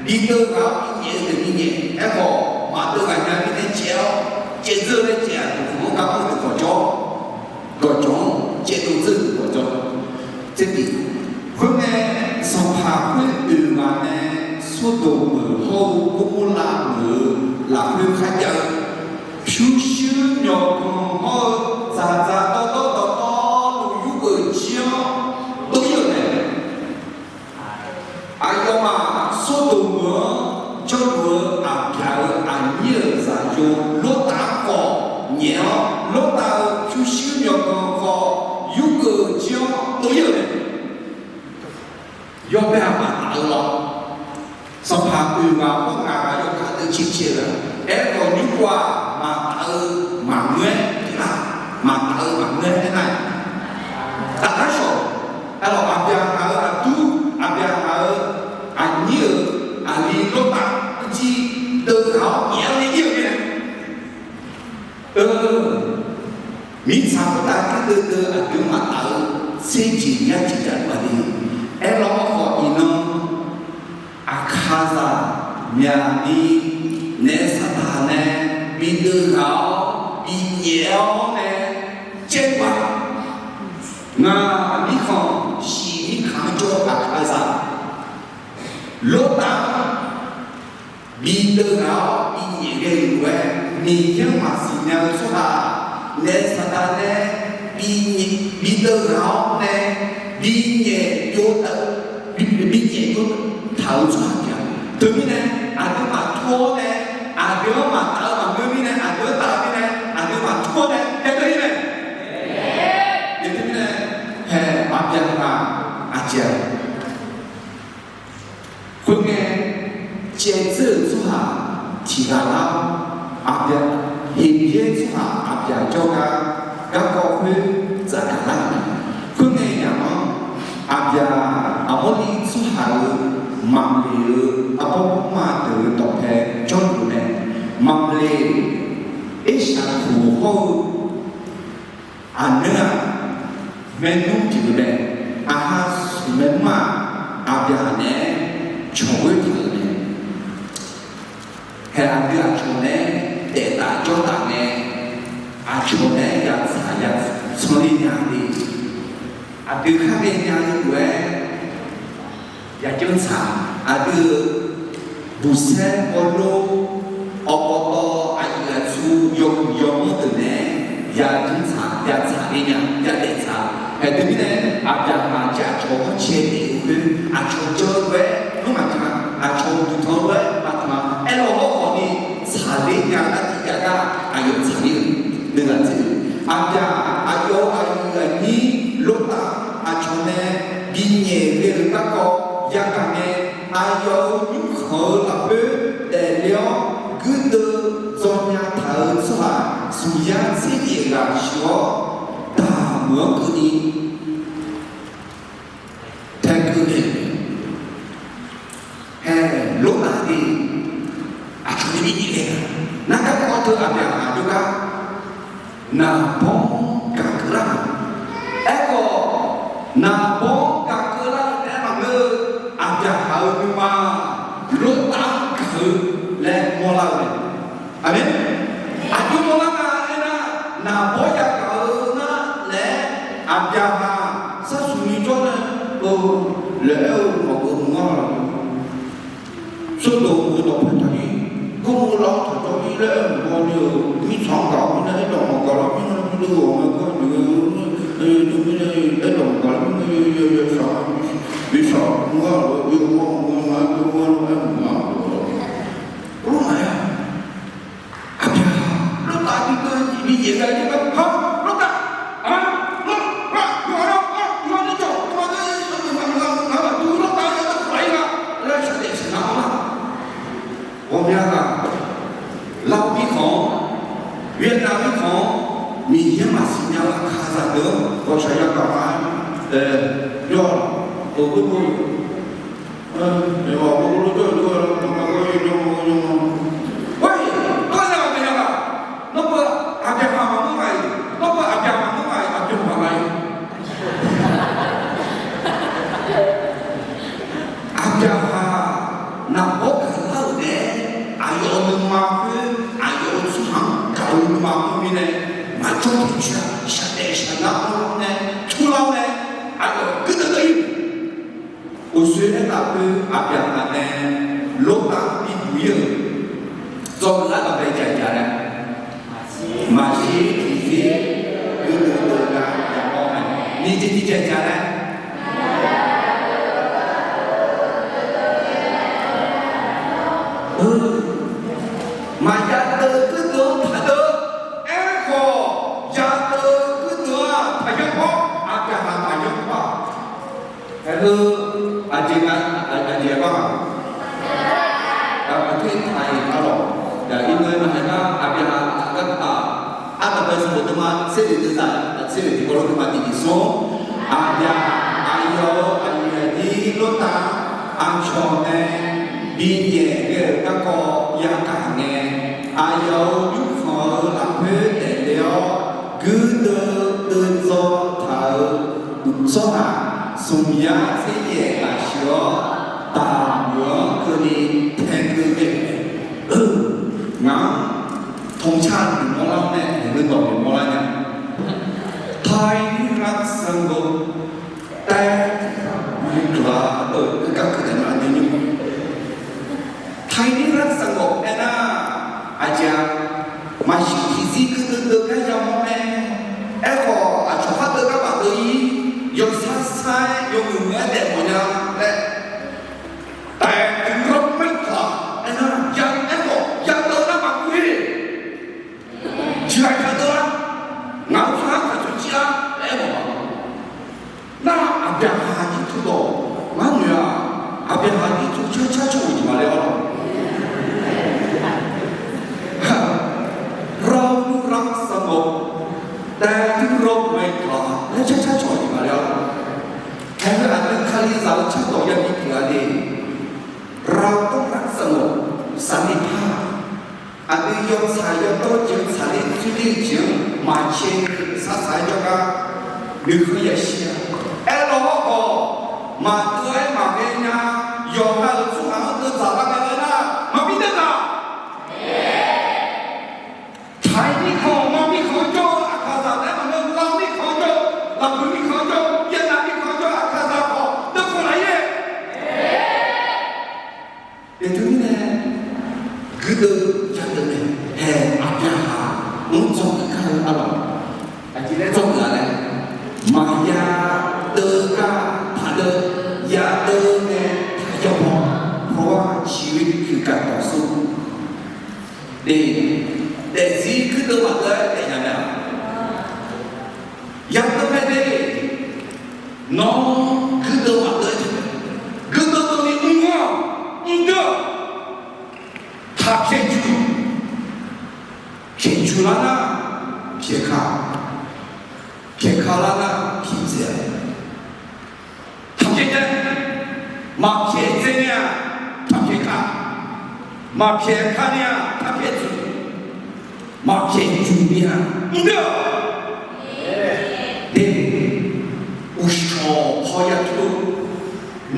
bideuv ghaq-awr binyaef-eu deuq binyaef, aerkhawf maqdeuv ghaq nya mirnae caev-awr caevdzeur laer caev-aq, duqkhanq-anr gar mr-eu deuq gawqjawq gawqjawq-anr caevdov dzeur-eu deuq gawqjawq. Tsertiq, khoerngae, sanqpaq khoer oeq ghaq nae Sordoq meuq hawr-eu Gawrmorlav meuq-euq lafkhoer kharjav-eu pyurshuir myawqganq hawr-eu dzaqdzaq dawrdawr dawqtawvluf yurgeuf jir-awr dov-ir-euq mae. Aqyawfmaf Sordoq meuq-anr jawrluf-eu aqbyaq-euq aqnyir-euq zaqyo Lortav-anr khawf nyaef-awr, Lortav-euq pyurshuir myawqganq khawf yurgeuf jir-awr dov-ir-euq mae. Yawbae-aq maqtaf-eu lawr. Sanqpaq oeq ghaq hawr ngaq ghaq yawkaq deuv caev caev-eu-aq, aerkhawf nymr-aq maqtaf-eu maqngeur-aer nar, maqtaf-eu maqngeur-aer nar, taflar shawq. Aerlawq, aqbyaqhaq-euq aqdur, aqbyaqhaq-euq aqnyir-euq aqli Lortav-anr jir deuv ghaq-awr nyaef-awr nae ir-eu mirnae, mirtsaq khoertav guirdeuv deuv aqdui-anr maqtaf-eu tserjeq yarjeq jaqluf-a le. Aerlawq hawrkhawf iqnan, aqkaqzaq myaqni naef saqdaq nae bideuv ghaq-awr binyaef-awr nae caev-eu-aq, ngaq mirkhanq shiq mirkhanq-anr jawr-eu aqkaqzaq Lortav bideuv ghaq-awr binyaef ghae-euq lof-aer, Miqyaer-anr maqsiq nya-eu tsawrhaq, naef saqdaq nae binyaef, bideuv ghaq-awr nae binyaef byov taq, binyaef byov taq-euq tsawrhaq pyeuf-a. Teumirnae aqdui maqtur-awr nae, aqdui-anr maqtaf-eu maqngeur mirnae, aqdui-anr taf-eu mirnae, aqdui maqtur-awr nae haedeuv-ir mae. Teumirnae, hae aqbyaqhaq aqjeq-aq, khoerngae, caevdzeur-euq tsawrhaq tiq ghaq lar-awr, aqbyaq, Heqbyaer tsawrhaq aqbyaq jawrgar garkawv khoer dzaqgaq lar-euq mae. Khoerngae yamq-anr, aqbyaq Aqmawrliv tsawrhaq-euq Maqmleq-euq arbawr bawrma deuq-euq dawqpae jawrluf mae. Maqmleq Ershaq khof hawr-eu aqneur-aq, maernmr pyeuf-eu mae. Aqha smq maernmr-aq, aqbyaq naeq-aer cawq ghoer taq-euq mae. Hae aqdui aqcawq nae daef taf jawr taf ngae, aq Aqcawq nae yatsaq ya tsanr ler nya le. Aqdui kharghae nya-eu lof-aer yajanr tsaq. Aqdui-euq buqsaer hawlor, awqpawtawv aqyuif aqtsu yawhuiq yawmanr deuq nae yajanr tsaq, yatsaq ler nya, yadaef tsaq. Haeq teumirnae Aqbyaqhaq jir aqcawq ghanrcae daef-eu khoer, aqcawq jan-eu lof-aer nmr maqtanq, aqcawq uqduq tanq-eu lof-aer maqtanq, aerlawq hawrkhawf ni tsaqler nya nar tiqjav gar aqyawf tsaqler-euq nuighaq teu. Aqbyaqhaq aqyawf-euq aqyuif aqnyir Lortav aqcawq nae binyaef ghae-euq garkawv yagaq ngae, aqyawf-euq nymrkhanq-eu lafkhoer daefle-awr, guirdeuv dzawnya taq-euq tsawrhaq smq yar tser yaef ghaq sheuq-awr, daqmuiq-anr keuvni taekeuv naeq-euq mae. Haeq, Lortav ni aqcawq nae bi nyaef ghae-a. Nargar kawv teu Aqbyaqhaq jawrgar naqbawr gaq keuvlar-euq. Aerkhawf, naqbawr gaq keuvlar-eu taef-aer maqngeur-eu, Aqbyaqhaq-euq nuima Lortav-anr gaq-eu laer mawrlar-eu mae. Aqmeq. Aqjox mawrlar nga aernar, naqbawr yagaq-eu nar laer, Aqbyaqhaq sharsuq ni jawr nae-eu laer aer-eu mawf-eu mq-anr lawq. Sawrdoq-eu dawqpae taqnir, gawrmawr lar-awr taqjawr-ir laer aer-eu mawrle-euq mirtsaq-anr gaq-awr mirnae aerdawq maqgaq lar mirnae, mirnae ghawqmya gar noeq-eu, mirnae aerdawq maqgaq lar mirnae yawsaq, yawsaq mr-a lof, yawmawr mr-a lof, yawmawr mr-a lof, aer mq-a lof. Lortav, Lortav bi deuv bi yaef ghae-eu, ha, Lortav, aqma, Lortav, yawqha-anr, yawqha-anr cawq, yawqha-anr, ngaq maqdui Lortav-anr yawqha-anr khawf-ir nga laer shaqdaef shaqnar-awr nar, ghawqmya ghaq, Lav mirkhanq-anr, Vietnam mirkhanq-anr, Miqyaer maqsiq nya-eu aqkaqzaq deuq-anr ghawqshaq yagaq ma-aer, yawr-aq, dawq dawr-eu Nawr-eu Aqbyaqhaq maqngeur ma-iq, nawr-eu Aqbyaqhaq maqngeur ma-iq, Aqbyaqhaq maqngeur ma-iq, Aqbyaqhaq maqngeur ma-iq. Aqbyaqhaq naqbawr gaqlar-euq nae, aqyawf-euq nuima khoer, aqyawf-euq tsawrhaq-anr gaq-eu nuima khoer mirnae, maqjawr tiqcoer-aq shaqdaef shaqnar-awr nae, turlar-awr nae, aqyawf guirdeuv deuv-ir. Uqshoe aertaq khoer Aqbyaqhaq nae Lortav bibuq-ir-euq, dzawgeuf lar dawqpae jaqjaq laer, maqshir tiqzir guirdeuv deuv gar yamawr mae. Nyiq jeq tiqjeq jaq laer, maqya deuv guirdeuv-anr taqdeuv. Aerkhawf, ya deuv guirdeuv-aq taqyanr hawr, Aqbyaqhaq taqyanr hawr-aq. Haeq heu, aqjeq nga, aqjeq aqbawr-aq, aqbawr taq-iq arlawq. Yaq ir ngae maqhaeq nar, Aqbyaqhaq aqgar taq, ardanqbae sanqbof deuvma tser oeq deuvzaq, tser oeq tiqkawv lof deuvma tiq tiq smr, Aqbyaqhaq aqyawf-euq aqyuif aqnyir Lortav aqcawq nae binyaef ghae-euq garkawv yagaq ngae, aqyawf-euq nymrkhanq-eu lafkhoer daefle-awr, guirdeuv deuvdzaw taq-euq tsawrhaq smq yar tser yaef ghaq sheuq-awr, daqmuiq-anr keuvni taekeuv ghae-euq mae. Ngaq-anr ธงชาติ noeqmawr lar-awr nae, noeqdawq noeqmawr lar nya. ไทยนิรักสงบ แต่ทุกข์ร้อนไม่กล้า Taiq ni rar sanqbof aernar, aqjeq-aq, maqshir tiqzir guirdeuv deuv gar yamawr mae. Aerkhawf, aqcawq khar deuv gar maqdeuv-ir, yawsar sar-aer yawmuiq muiq-aer daef mawf nya laer, แต่ทุกข์ร้อนไม่กล้า aernar, ya aerkhawf yadeuv nar maqguv-ir. Tiqghaq yadeuv-ar, ngaq-euq tsawrhaq-anr taqcawq jir-ar laer aermawf-a. Nar Aqbyaqhaq jir teu dawq ngar noeq-aq, Aqbyaqhaq jir teu car car cawq-euq jeq ma laer-awr, เรารักสงบ แต่ทุกข์ร้อนไม่กล้า laer car car cawq-euq jeq ma laer-awr. Haeq heu aqdui Kalizaq-eu cardawq yabi pyeuf-a de. เราต้องรักสงบ สันติภาพ Aqdui yawtsaq yawdawr jeq-eu tsaqler tsoerler-eu jeq-anr maqcae sar saq-aer jawrgar nuikhanr yashir-a. Aerlawr hawrkhawf, maqdeuv-aer maqghae nya, yawqha-euq tsawrhaq-anr deuv dzaq lar ngae laer nar, maqbi deuv dzaq. Taqir mirkhanq maqmirkhanq-anr jawr-eu Daefzir guirdeuv maqdeuv-aer daefnya mae-a. Yadeuv mae de. Nawr guirdeuv maqdeuv-aer, guirdeuv deuv ni mr-awq, mr deuv-awq. Taq pyaeq juq, pyaeq juq lar nar pyaeq ka, pyaeq ka lar nar pyaeq dzae-a. Taq pyaeq dzae, maqpyaeq dzae nya, taq pyaeq ka, maqpyaeq ka nya, taq pyaeq juq, maqpyaeq juq nya, mr deuv-awq. De, uqshawq paw ya teu,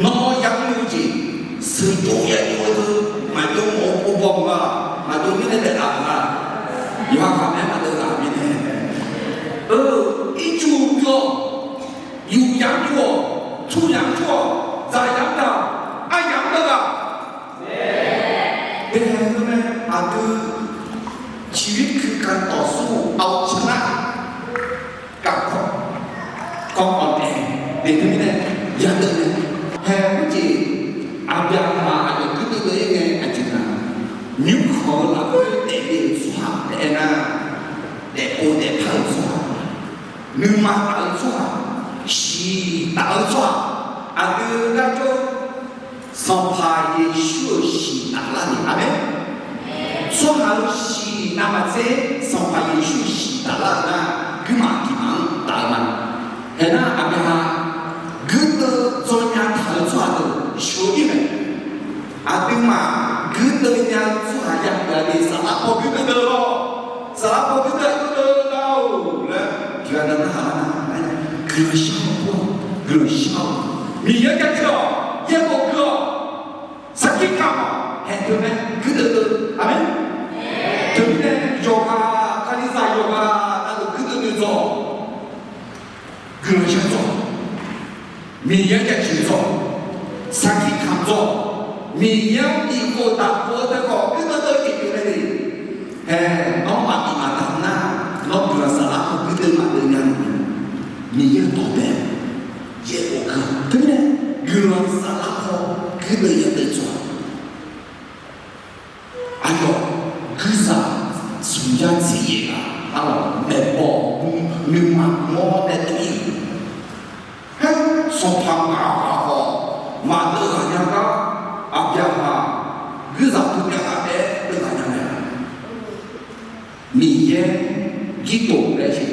nawr yamr-eu jeq, sheuqjov ya jov-eu teu, maqjov mawf-eu pov baw-eu nga, maqjov mirnae daef laf-euq nga, yawqha khaqmae maqdeuv ghaq mirnae, eu, ircuf yuf-awq, yuf yamq yuf-awq, tmr yamq tmr-awq, dzaq yamq dzaq-awq, aryamq-anr deuv ghaq. Daefhaeq-eu mae, aqdui ชีวิตคือการต่อสู้เอาชนะ kavkawv, kawv-awq nae, daefdui mirnae yadeuv mae. Hae khoerjeq, aqbyaqhaq aqyawf guirdeuv deuv-ir ngae aqjeq nga, nymrkhanq-eu lafkhoer daefle-euq tsawrhaq taef-aer nar, daefpov daefpar-euq tsawrhaq, nuima taf-eu tsawrhaq, shiq taf-eu tsawrhaq, aqdui garjawr Sanqpaq Yeqsur-euq shiq taflar ni. Aqmeq. Tsawrhaq-euq shiq navmaqtser Sanqpaq Yeqsur shiq taflar-eu nar, guirmaf tiqmaf-anr taf-eu ma. Haeq nar aqbyaqhaq guirdeuv dzawnya taq-eu tsawrhaq deuq sheuq-ir mae. Aqduimaf guirdeuv nya-eu tsawrhaq ya pyeuf-a ni, saflar paw guirdeuv deuv lawr. Saflar paw guirdeuv deuv lar-or laer tiqghaq nan narhaq-a nar, guiqlanq shar-awq, guiqlanq shar-awq. Miqyaer jaceuq-awq, yaerbof gui-awq, sarkir kamq-awq, haeq teu mae guirdeuv deuv. Aqmeq. Teumirnae yawqghaq, Kalizaq yawqghaq navluf guirdeuv deuv dzawq, guiqlanq shar dzawq, Miqyaer jaceuq dzawq, sarkir kamq dzawq, Miqyaer-anr bifkhof daqkhof-eu teu khawf guirdeuv deuv jeq pyeuf mae le. Hae, nawr maqbif maqdaq nar, nawr guiqlanq saflar paw guirdeuv maqdeuv nya ni, Miqyaer-euq dawq bae, yaerbof gui-awq. Teumirnae guiqlanq saflar paw guirdeuv yadeuv dzawq. Aqyawf guirzaq smq yar tser yaef-aq, arlawq maeqbawq nuima mawr nae dov-ir-euq, haer, sanqpaq ngaq ghaq khawf maqdeuv ghaq nya gar, aqbyaqhaq guirzaq teu myav ghaq taef-aer deuv ghaq nya mae. Miqyaer Girdof laer jeq,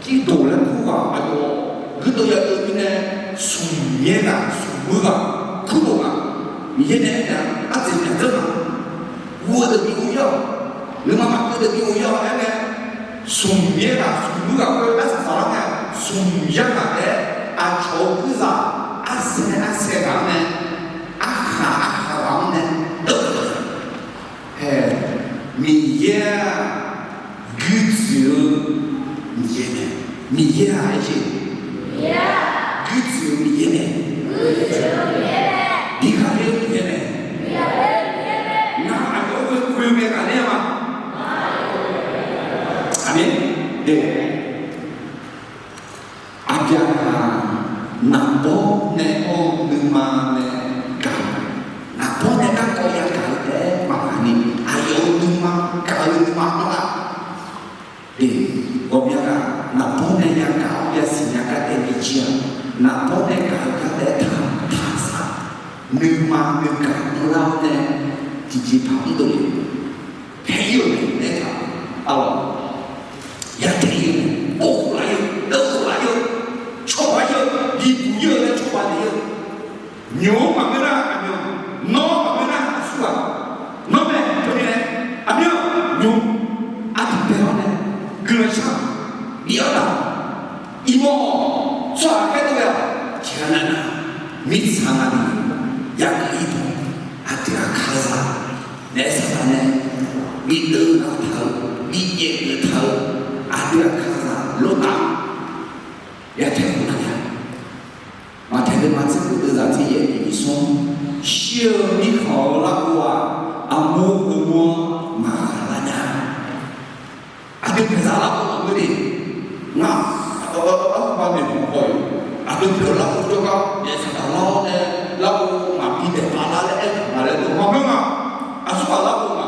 Girdof laer kur ghaq aqyawf guirdeuv yadeuv mirnae, smq myaer ghaq smq muir ghaq kurdof ghaq, Miqyaer nae aernaeq-a, artseq myaqdzeur ghaq guv-eu deuq bi ghof-ir-awq, nuima maqkeuv deuq bi ghof-ir-awq aer ngae, smq myaer ghaq smq muir ghaq khoer arsaq saqlar ngae, smq yar ghaq taef-aer aqcawq-eu guirzaq arsaer arsaer ghaq-anr nae, arkhaq arkhaq ghaq-anr nae deuv-eu Hae, Miqyaer-aq, guiqtsoeq-eu Miqyaer mae. Miqyaer-aq, aer jeq, guiqtsoeq-eu Miqyaer mae. Bighaq le-eu Miqyaer mae. Ngar aqyawf-anr ghoe ghoe-eu mae ghaqler-a ma. Aqmeq. Aqbyaqhaq naqbawr nae-awr nuima nae gaq, naqbawr nae garkawv yagaq-eu taef-aer maqgaq ni, aqyawf-euq nuima gaq-eu nuima-anr lar. Ghawqmya ghaq naqbawr nae yagaq-awr yasiq nya gar taef bijir-aq, naqbawr nae gaq-eu gar taef-aer taq taq saq, nuima nuigaq-anr lar-awr nae tiqjeqpaq mr dov le. Tae-ir-euq mae aertaq, arlawq, ya tae-ir-eu mae, or khof laf-ir-eu, deuv khof laf-ir-eu, cawba-ir-eu, bibuq-ir-eu laer cawba naeq-ir-eu, nymq-anr maqngeur nar aqmyan, nawr maqngeur nar aqsurghaq, nawr mae teumirnae, aqmyan, nymq, arduq bae-awr nae, guiqlanq shar, bif-awr taq, iqbaw-awq, tsawrhaq khaerdov-aer-awq, tiqghaq nav nar, mirtsaq navluf, yageuf-ir dawq, aqdui aqkar zaq, naef saqdaq nae bideuv ghaq taq-eu, bijaev geuf taq-eu, aqdui aqkar zaq lortaf-anr ya tae-eu nar ya. Maqtaeq deuvma tser khof deuvzaq tser yaef tiq nyiq smr, shir-eu mirkhanq-eu larghov-aq, armur heumur-anr maqghaq lar nya. Aqdui pyaeqzaq larghov maqngeur de. Ngar, arhuba maeqhu paw-iq, aqdui pyaeq-eu larghov jawrgar naef saqdaq lar-awr nae larghov maqbi daeqpaf lar laer aer-eu maqlaer dov maqngeur nga. Aqsurghaq larghov nga.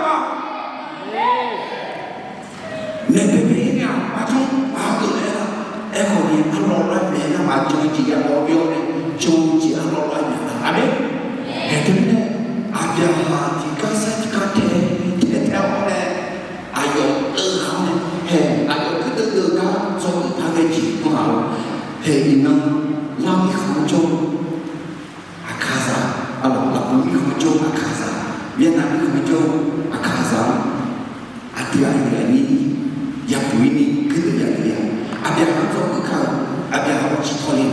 maqngeur ma. Maeqpaeq paeq-ir nar-aq, maqjan maqgeuf laer-a. Aerkhawf ni arlawr lar maeq nar maqjan-eu jeq ya mawr bya-awr nae, jan-eu jeq arlawr lar maeq-a. Aqmeq. Haeq teumirnae, Aqbyaqhaq tiqgar sar tiqgar tae tae tae-awr nae, aqyawf-euq ghaq-anr nae haeq aqyawf kuirdeuv deuv gar dzawgeuf par ghae jeq mr ghaq-awr, haeq iqnan lar mirkhanq-anr jawr-eu Aqkaqzaq, arlawq lafkhoer mirkhanq-anr jawr-eu Aqkaqzaq, Vietnam mirkhanq-anr jawr-eu Aqkaqzaq-anr aqdui aqyuif aqnyir yabuq-ir ni kuirdeuv yabuq-ir-a. Aqbyaqhaq-anr dzawgeuf kar-eu, Aqbyaqhaq-anr ciqtawq le-eu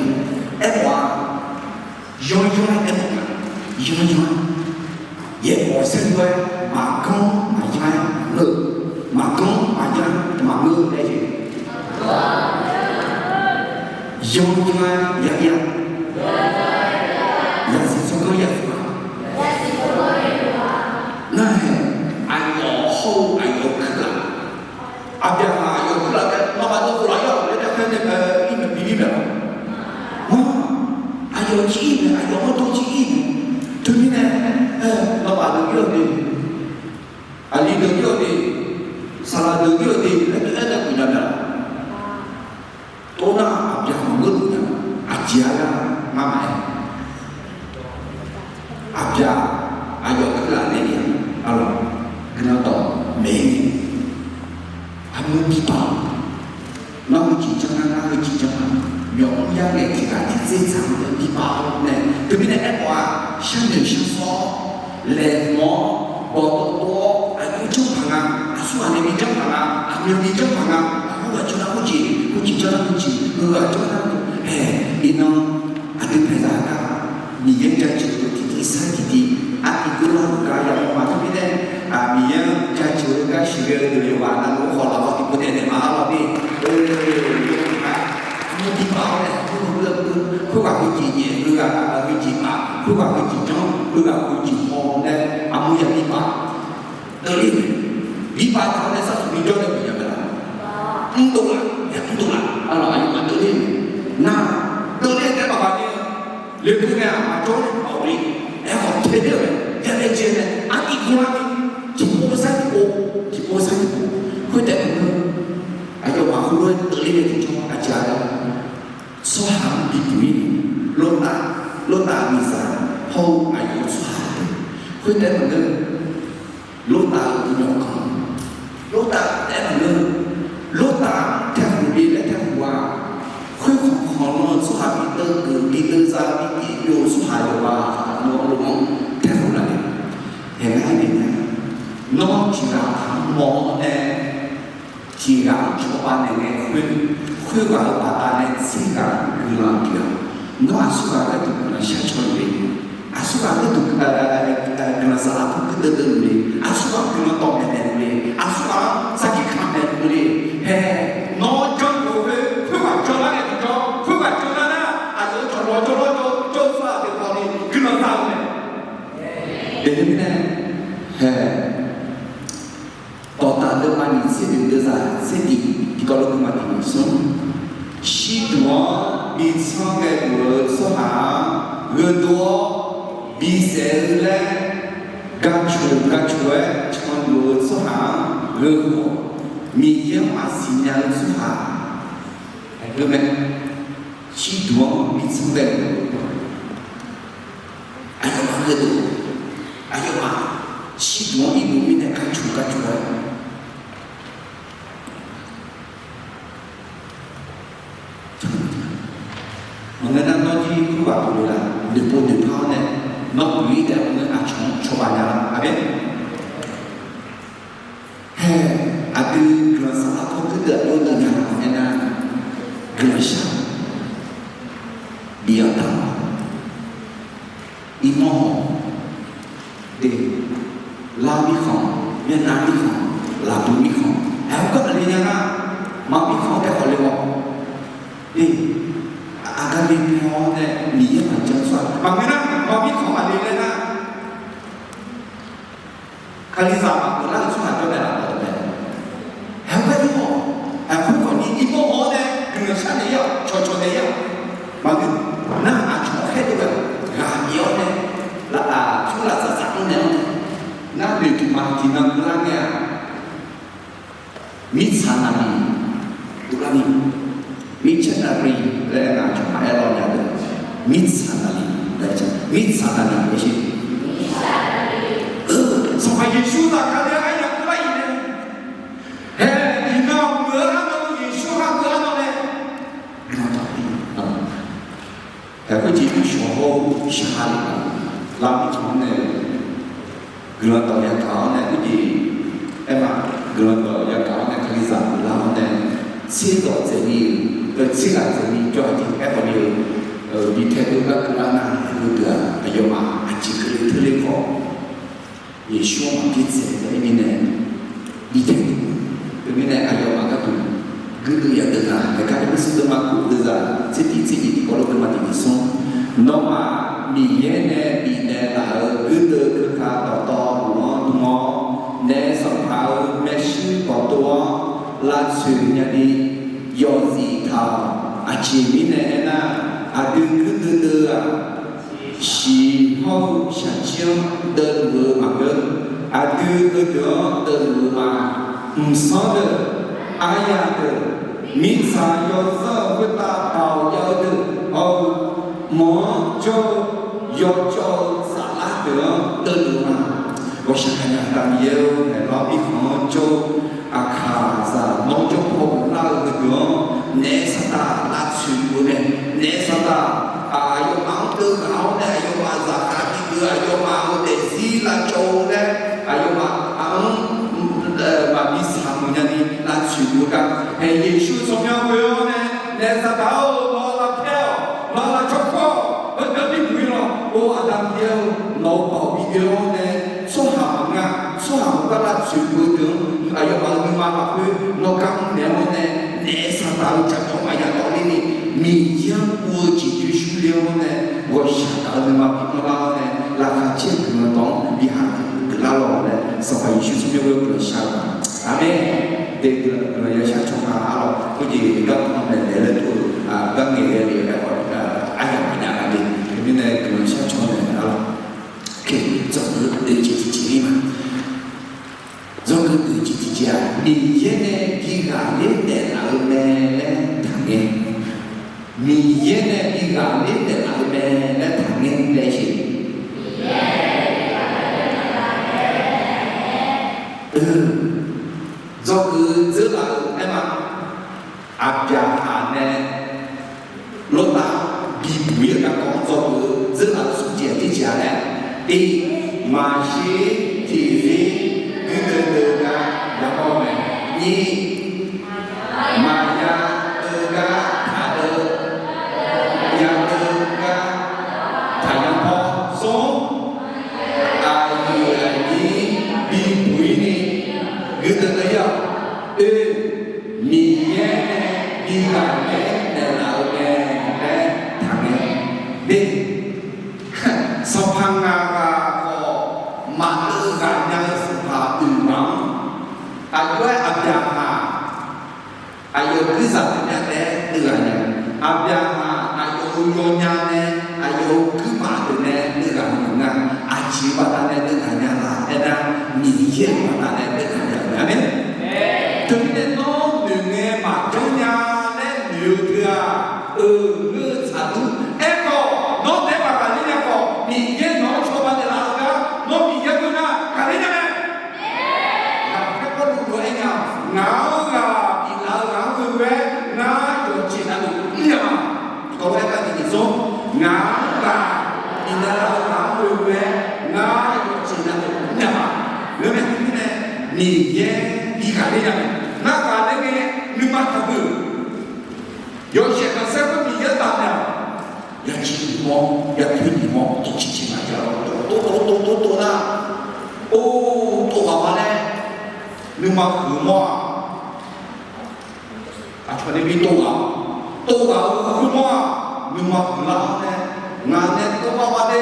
aermawf-a. Yanryanr-aer aermawf-a. Yanryanr-aer yaerbof saerlu-aer maqganr maqyanr-aer maqngeur, maqganr maqyanr maqngeur laer jeq yanryanr-aer ya-ir-a. Yasiq tsawrganr ya-eu-aq, nar-aer aqyawf hawr-eu aqyawf-eu kuirlaf, Aqbyaqhaq aqyawf-eu kuirlaf nae nawmaf dawqkhof laf-ir-awq laer darkhaer nae bae-ir maeq bi-ir maeq-a. Aqyawf cir-ir mae, aqyawf-anr dawr cir-ir mae. Teumirnae, nawmaf deuq ir-awq de, aqli deuq ir-awq de, saqlaq deuq ir-awq de laer teu aer nae guiqlanq nya-a. Nar aqbyaq maqngeur luf nya, aqjeq-aer lar ngar maqaer. Aqbyaq aqyawf keuvlaf nae-a, arlawq, guiqlanq dawq maeq-ir ni, aqmuiq bipaf-awq. Ngar heujeq janr nar, ngar heujeq janr-a, myawq mr yar ngaeq tiq ghaq tiq tser tsaq-anr nae bipaf-awr nae, teumirnae aerkhawf-aq, sharnoeq sharsawr-awr, laeqhmq-awr, bawqdov dov-awr, aqjox janr paq nga, aqsurghaq nae bi janr paq nga, aqmyan bi janr paq nga, aqgeu ghaq janr nar khoerjeq, khoerjeq janr nar khoerjeq, heu ghaq janr nar, hae, iqnan aqdui paeqzaq gar Miqyaer jaceuq-eu tiqtiv sar tiqtiv, artiv geur lar-euq gar yamawr ma teumirnae, Miqyaer-anr jaceuq-eu gar siqghae-eu deuq yawqghaq navluf khawf lafkhoer tiqpov taef naeq ma arlawq ni, aqmuiq bipaf-awr nae, khoerghaq heujeq nyaef, heughaq heujeq paf, khoerghaq heujeq janr, heughaq heujeq haw laer aqmuiq yaq bipaf. Deuvle, bipaf taq-awr nae sarkhof bijawr nae bif nya mae laf. Mrdov laf, mrdov laf, arlawq, aqyawfmaf deuvle-eu nar, deuvle taef-aer maqbaq ni-eu, lekeuv nae-aq maqjawr nae maqghov le. Aerkhawf taeler-euq mae, yadae jae nae artiv geur lar ni, tiqpov sar tiqpov, tiqpov sar tiqpov, khoertaef maqngeur. Aqyawfmaf heulof-aer deuvle nae tiqjawr aqjeq-a laer, tsawrhaq-anr bibuq-ir ni, lortav, lortav-euq miqzaq hawr-eu aqyawf-eu tsawrhaq deuq, khoertaef maqngeur. Lortav-euq myawqganq, lortav taef-aer maqngeur. Lortav-anr taekhmq le laer taekhmq-a, khoerkhanq khanqlan-eu tsawrhaq bi deuv geuf bi deuv za bi tiqbyov-eu tsawrhaq yawqghaq nawq-anr taekhmq laf-aer, haeq ngar-aer bifnaeq, nawr tiqghaq-anr mawr-awr nae tiqghaq-anr cawba naeq ngae khoer, khoerghaq-euq baqdanae tserghaq-anr guiqlanq pyeuf-a. Nawr aqsurghaq gharduq guiqlanq shar caw luf le, aqsurghaq gharduq guiqlanq saflar pawr guirdeuv deuv luf le, aqsurghaq-anr guiqlanq dawqmaeq maeq luf le, aqsurghaq-anr sarkir kamq maeq luf le. Hae, nawr janrluf khoer, khoerghaq janlar nae tiqjawr, khoerghaq janlar nar, aqyawf-euq cawqlawq jawrlawr jawr-eu tsawrhaq deuq khawf ni guiqlanq saflar-eu mae. Teumirnae, hae, dawqdaq deuvma nyiq tser oeq deuvzaq tser tiq tiqkawv lof-aer ma tiq nyiq smr. Shirduq-anr bi tsanr ghae luf-eu tsawrhaq-anr gheudov-awr bisaef-eu laer gaqcoq gaqcoq-aer canluf-eu tsawrhaq-anr gheu-awq. Miqyaer-anr maqsiq nya-eu tsawrhaq aer-eu mae. Shirduq-anr bi tsanr ghae luf-eu aqyawfmaf gheudov, aqyawfmaf shirduq-anr iqdov mirnae gaqcoq gaqcoq-aer Maqngeur nar, nawr jir khoerghaq pyeuf le laf, noeqpov noeqpar-awr nae, nawr pyeuf-ir taef-aer maqngeur, aqcawq-anr cawba nya-a. Aqmeq. Hae, aqdui guiqlanq saflar pawr guirdeuv aqjox deuv nya-a aernar, guiqlanq shar bif-anr taq-awq. Iqnan-awq, de, lar mirkhanq, myaernav mirkhanq, laqbui mirkhanq, aer, heugar maqle nya nar, maq mirkhanq taef khawf le-awq. De, aqgaf le paw-awr nae Miqyaer maqjan tsawrhaq maqngeur nar, maq mirkhanq maqle laer nar, Kalizaq maqgeuf lar-eu tsawrhaq jawr naeqlaf-awq taef. Aer, heugar jawr-awq. Aer, khoerkawv ni iqnan haw-awr nae guiqlanq shar naeq-ir-awq, cawqcawq naeq-ir-awq. Maqngeur nar, aqcawq khaerdov-aer ghaq bif-awr nae, lafaf pyur laftsaf tsaf-anr naeq-awr nae, nar noeqtmq ma tiqnan keuvlar ngae-a. Mirtsaq naqliq dovlar ni, mirtsaq naqliq laer ngaq cawq ma aer law nya deuq, mirtsaq naqliq laer, mirtsaq naqliq laer sher. Sanqpaq Yeqsur zaqkhav nae aryaq keuvlar-iq nae, hae, iqnan meuq-eu arnan Yeqsur-anr gharduq arnan nae, guiqlanq dawq-ir, hae, khoerjeq shawq hawr-eu shaq-a le-a, lar mirkhanq-anr nae guiqlanq dawq yagaq-awr nae khoerjeq aer ma, guiqlanq dawq yagaq-awr nae Kalizaq guiqlanq-awr nae, tserdawq dzaeqni, tserdawq dzaeqni jawr-aq jeq aerkhawf ni-eu, bi taedov gar keuvlar nar, heudeuq-aq aqyawfmaf aqjeq keuvle teuler khawf, Yeqsur-anr maqbyaerdzae-aer mirnae, bi taedov, teumirnae aqyawfmaf gharduq guirdeuv yadeuv nar, haeq gar Erpersu deuvma kof deuvzaq tser tiq tser nyiq tiqkawv lof deuvma tiq nyiq smr, nawmaf Miqyaer nae bifnaeq laf-euq guirdeuv keuka dawqtawvluf-anr dm-awr, naef sanqpaq-euq maershuir bawqdov-anr lavtsoeq nyani yawzif taq-awq. Aqjeq mirnae aernar, aqdui guirdeuv deuv-aq, shiq hawr-eu shaqjir-anr deuvluf-eu maqngeur. Aqdui heudeuq-anr deuvluf-eu ma. Mqsanr deuq, aryaq deuq, Mirtsaq yawzanr-eu khoertav baoq jav-eu deuq hawr-eu, mawq-anr jawr-eu yawjawf-eu saflar deuq-anr deuvluf ma. Ghawqshaq gaqnya Aqda Miqyaer-or, naeq lawr mirkhanq-anr jawr-eu aqkaqzaq nawr jawr paw ghoflar-eu heudeuq-anr naef saqdaq lavtsoeq-eu nae, naef saqdaq aqyawfmaf-anr deuv ghaq-awr nae aqyawfmaf zaqkhav bi geuf aqyawfmaf-euq daefzir lavcawv-eu laer aqyawfmaf-anr maqbi saq meuq nyani lavtsoeq-eu gar haeq Yeqsur tsawrmyanr ghoe-awr nae, naef saqdaq-or, nawq-eu lavpyaer-awq, nawq-eu lavcawv kur-awq, heudeuq-anr bibuq-ir lawq. Or Aqda Miqyaer-or, nawq-eu baoq bi oe-awr nae tsawrhaq maqngeur-a. Tsawrhaq maqngeur lavtsoeq-eu deuq-anr aqyawfmaf-euq nuima lafkhoer nawr gar mrnaeq-awr nae, naef saqdaq-eu jaqjawr maqya dawv ler ni, Miqyaer-anr guv-eu jeqcoer shurler-awr nae, ghawqshaq gaq-eu nuima bi anrlar-awr nae, laqkhaq caer-eu guiqlanq dawq-anr bi haq geuflar lawq laer, Sanqpaq Yeqsur tsawrmyanr ghoe-awr guiqlanq shar-eu ma. Aqmeq. Deuq guiqlanq ya shar caw nga arlawq. Khoerjeq garkawv naeq naeq laer tov-eu gar ngaeq ghae le-eu aerkhawf, aryamq maqnya nga le. Teumirnae guiqlanq shar caw naeq arlawq. Dzawgeuf deuq jeq tiqjeq-ir ma. Dzawgeuf deuq jeq tiqjeq-aq, Miqyaer nae bi ghaqler naeqlaf-eu mae laer taqngae. Miqyaer nae bi ghaqler naeqlaf-eu mae laer taqngae laer jeq. Dzawgeuf dzeurlaf-euq aer ma. Aqbyaqhaq nae Lawrtav bibuq-ir-eu garkawv-anr dzawgeuf dzeurlaf-eu smrjeq-aq tiqjeq-a laer, tiq, maqshir tiqzir guirdeuv deuv gar yamawr-eu mae. Nyiq, maqya deuv gar taq deuv, ya deuv gar taqya paw. Smr, aqyuif aqnyir bibuq-ir ni guirdeuv deuv-ir-awq. Oe, Miqyaer nae bi ghaqler naeqlaf-eu mae laer taqngae. Ner, sanqpaq ngaq ghaq khawf maqdeuv ghaq nya-eu sanqpaq oeq ghaq-anr, aqjox-aer Aqbyaqhaq aqyawf guirzaq taqnya taef-aer deuv ghaq nya. Aqbyaqhaq aqyawf-euq yawnya nae aqyawf-euq guirmaf deuq nae deuv ghaq nya nga. Aqjeq baqdanae deuv ghaq nya laf aernar, Miqyaer-euq baqdanae deuv ghaq nya-eu mae. Aqmeq. Teumirnae nawr noeqngae maqjanr nya laer noeq-eu teu-aq, euq ngeur-eu tsaqdmr. Aerkhawf nawr taef-aer maqghaqler nya khawf, Miqyaer nawq-anr cawba naeqlaf-eu gar nawr Miqyaer geur nar ghaqler nya mae. Ghaqkhaer Pawrluv lof-aer nya, ngaq-anr ghaq biflaf-eu ghaq-anr ghoe-aer ngar yawqjeq navluf mrnya ma. Dawq-aer gar tiqjeq zanr, ngaq-anr ghaq biflaf-eu ghaq-anr ghoe-aer ngar yawqjeq navluf mrnya ma. Khoermirnae, Miqyaer bi ghaqler nya mae. Nar ghaqler ngae nuima taqgeuf. Yawshaef khanqsaer khoer Miqyaer taf naeq-awq. Yaciq nyiq mawr, yatoeq nyiq mawr, tov ciq ciq maqjav-awr, tov tov tov tov nar, or, tov ghaq ma laer nuima huiq mawr-aq, aqcawq nae bi tov ghaq, tov ghaq-eu khoermawr-aq, nuima huiqlar-awr nae, ngaq nae tov ghaq ma de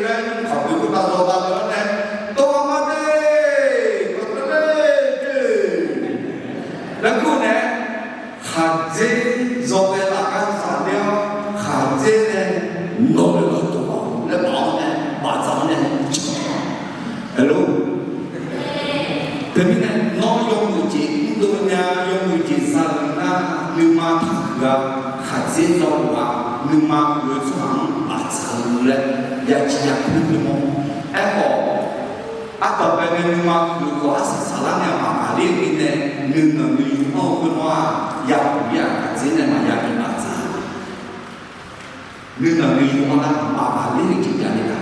laer nymr kaq boeq khoertav zawdav le-awr nae, tov ghaq ma de, kaqdar le de laer kur nae, khaqdzer zawghae laf gar zaq ler-awr, khaqdzer nae nawq-eu laftoq-aq laer baf-awr nae, bafdzaq-awr nae, alo. Teumirnae nawr yawmuiq jeq mrdov nya, yawmuiq jeq zaluf nar, nuima taqhuiq-a. Khaqdzer zawghae-aq, nuima huiq-eu tsawrhaq-anr bafdzaq-eu laer yaciq ya khoer mawr. Aerkhawf, ardanqbae nae nuima huiq khawf arsaq saqlar nae maqghaqler-eu mirnae, nuinanq nuiyu anr-eu khoermawr-aq, yahuq-ir-aq, khaqdzer nae maqya bi bafdzaq. Nuinanq nuiyu anr nar maqghaqler-eu jeq javle-a.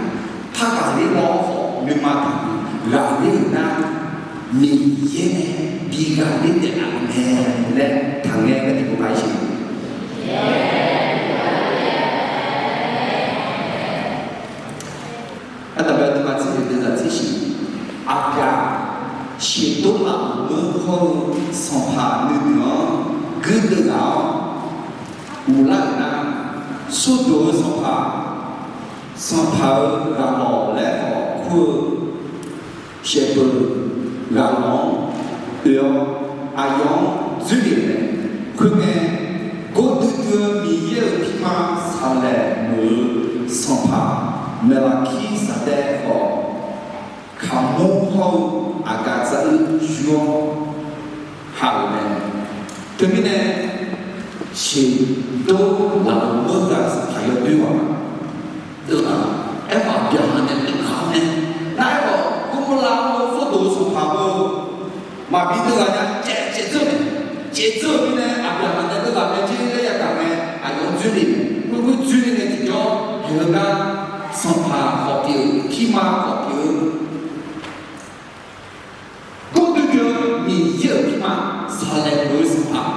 Par ghaqler mawr-awr khawf nuima taqhuiq, ghaqler-euq nar Miqyaer nae bi ghaqler naeqlaf-eu mae laer taqngae gar tiqpov ghaq-ir siq. Ardanqbae nuima tser deuq deuq zaq tser shiq. Aqbyaq sheuqdov laf-euq meuq hawr-eu sanqpaq nuideuq-anr guirdeuv ghaq-awr uqlar-euq nar, smrdoq-eu sanqpaq, sanqpaq-euq ghaqlawq laer khawf kur-eu shaevdeuq ghaqlawq-anr oe-awr, aqyawf-anr dzoerlef-euq mae. Khoerngae, gordui dui-eu Miqyaer-euq pirma saqlaeq meuq-eu sanqpaq Maeqlaqkirsaqdaev khawf, kaqmur hawr-eu aqgaf tsaruir yur-awr ha-euq mae. Teumirnae, Ceqdov lafov meurzaq sanqpaq yawdoer ghaq-a. Deuv-aq, aerkhawf Aqbyaqhaq nae deuv ghaq-awr nae, nar aerkhawf Gurmorlav-anr mawr Sordoq-eu sanqpaq-eu maqbi deuv ghaq nya caev caev dzeur mae. Caev dzeur-eu mirnae Aqbyaqhaq nae deuv ghaq mae jer laer yagaq ngae, aqyawf-anr dzoer le. Khoer khoer dzoer le nae tiqjawr haeq-eu gar sanqpaq khawf pyeuf-eu, pirma khawf pyeuf-eu Gordui dui-eu Miqyaer-euq pirma, saqlaeq meuq-eu sanqpaq,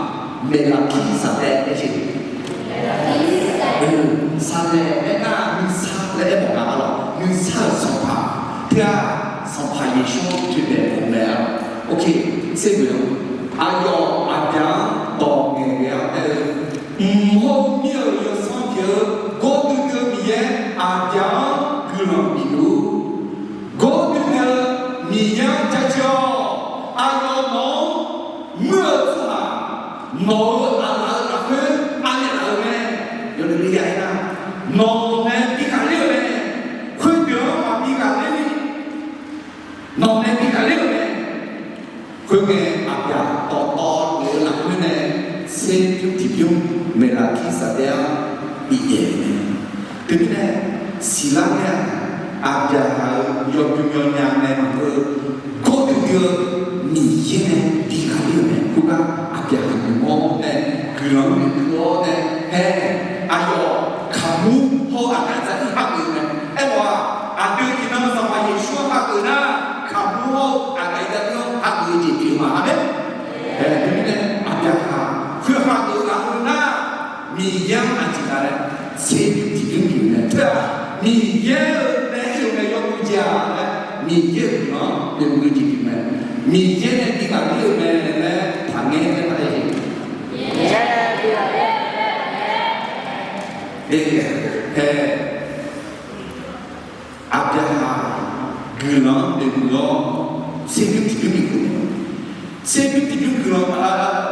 Maeqlaqkirsaqdaev laer jeq. Saqlaeq aernar nuisar laer aermawf nga arlawq, nuisar-euq sanqpaq. Teu-aq, Sanqpaq Yeqsur-anr toeqdaeq pov mae arlawq. Ok, ser geuf-awr, aqyawf Aqbyaq-anr dawq ngaeqghae-awr aer-eu, mq hawr-eu mir-euq yawsanr pyeuf-eu Gordui dui-eu Miqyaer Aqbyaq-anr guiqlanq bif luf-ur. Gordui dui-eu Miqyaer-anr jaceuq-awq. Aqyawf nawq-anr muir-eu tsawrhaq, nawq-euq aqlaf-eu lafkhoer anaeq laf-eu mae. Yawnuiq ni ya aernar, nawq nae bi ghaqler-euq mae. Khoerdeuq-anr maqbi ghaqler ni, nawq nae bi ghaqler-euq mae. Khoerngae, Aqbyaq dawqtawvluf-eu lafkhoer nae tserbymr tiqbymr Maeqlaqkirsaqdaev-anr bifdaef-eu mae. Teumirnae, siqlar ngae-aq, Aqbyaqhaq-euq yawbymr yawnya nae maqngeur-eu, Gordui dui-eu Miqyaer nae bi ghaqler-euq mae. Khoergar Aqbyaqhaq noeqmawr nae guiqlanq-anr noeqkeuv-awr nae, hae, aqyawf kaqmur hawr-eu aqgaf zaqir hageuf-eu mae. Aerkhawf-aq, aqdui iqnan Sanqpaq Yeqsur-anr hageuf nar, kaqmur hawr-eu aqgaf zaqir-anr hageuf-eu jeq pyeuf ma. Aqmeq. Ae, teumirnae Aqbyaqhaq khoer hageuf laf-eu nar, Miqyaer-anr aqjeq nga laer tserbymr tiqbymr bif-eu mae. Teu-aq, Miqyaer-euq nae ir-eu mae yawmuiq jeq-aq laer, Miqyaer-euq guiqlanq-anr noeqmuiq-eu jeq pyeuf mae. Miqyaer nae bi ghaqler-euq mae laer taqngaer nae maqaer-eu. Aqbyaqhaq guiqlanq-anr noeqmuiq-awr, tserbymr tiqbymr bif khof nae, tserbymr tiqbymr guiqlanq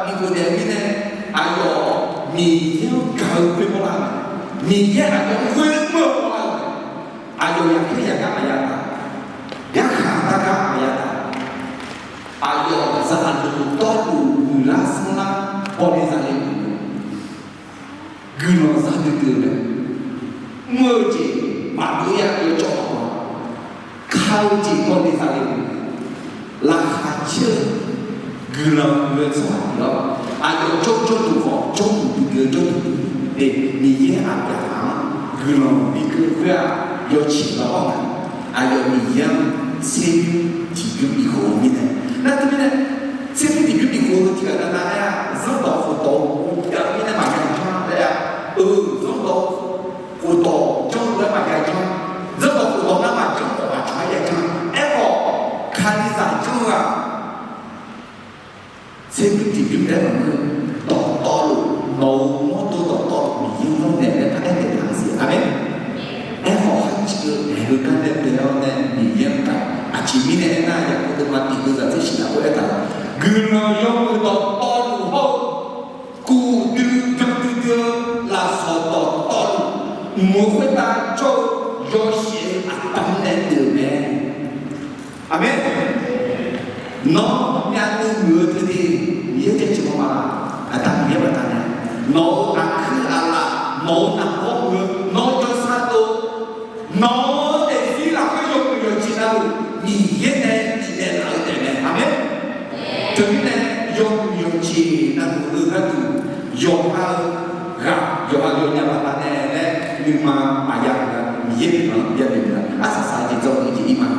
bif khof naeq-eu mirnae, aqyawf Miqyaer-anr gaq-eu khoer mawrlar-eu mae. Miqyaer aqyawf-anr khoer mr-eu mawrlar-eu mae. Aqyawf yaqkhaer yaqgar maqya taq, yarkhaq dargar maqya taq. Aqyawf zaqluf dawrluf muiqlar sanrlar bawle zale-eu guiqlanq za duidui-eu mae. Mr-eu jeq maqdov-ir-a, yawcawv maqbaw-a. Ka-eu jeq bawle zale-eu mae. Laqkhaq caer-eu guiqlanq ghoe-eu tsawrhaq tiq-awr, aqyawf jawrjawr duq khawf jawrduq duidui-eu jawrduq duidui-eu Miqyaer Aqbyaqhaq-anr guiqlanq bikeuv khoer-aq, yawtsaq lawr-awr nga. Aqyawf Miqyaer-anr tserbymr tiqbymr bif khof-eu mirnae, nar teumirnae, tserbymr tiqbymr bif khof-eu tiqghaq navnav aer-aq, zanrdawq khofdawq-eu mirnae maqya janr laer-a. Eu, zanrdawq khofdawq janr-eu laer maqya janr. Zanrdawq khofdawq ngar maqjanr khawf maqcawq-aer ya janr. Aerkhawf, Kalizaq janr-eu-aq, tserbymr tiqbymr laer maqngeur-eu, dawqtawvluf nawq-euq mawrdo dawqtawvluf Miqyaer-anr naeq laer paraer naeq taq siq. Aqmeq. Aerkhawf, kharciv-eu daeq-eu gar nae bae-awr nae Miqyaer-anr gaq. Aqjeq mirnae aernar, Yaqkov deuvma tiq deuvzaq tser shif lafkhoer aertaq-euq, guiqlanq yawmuiq dawqtawvluf hawr-eu, kuvdui byanduidui-eu lafsawq dawqtawvluf, mq-euq khoertav jawr-eu yawshaef-eu aqda nae deuq mae. Aqmeq. Nawr myavnuiv muiq-eu teu ni, Miqyaer jaceuq ma ma. Aqda Miqyaer baqdanae, nawq-euq aqkuir aqlaf, nawq-euq naqbawr muiq-eu, nawr jawrsar dov, nawq-euq daefzir lafkhoer yawmuiq yawqjeq navluf Miqyaer nae bifnaeq laf-eu taef mae. Aqmeq. Teumirnae yawmuiq yawqjeq navluf-eu gharduq, yawqha-eu ghaq, yawqha yawqnya baqdanae laer nuima maqya-eu gaq, Miqyaer guiqlanq-anr byav noeq-eu gaq. Arsaq saq-eu jeq dzawgeuf jeq ir ma.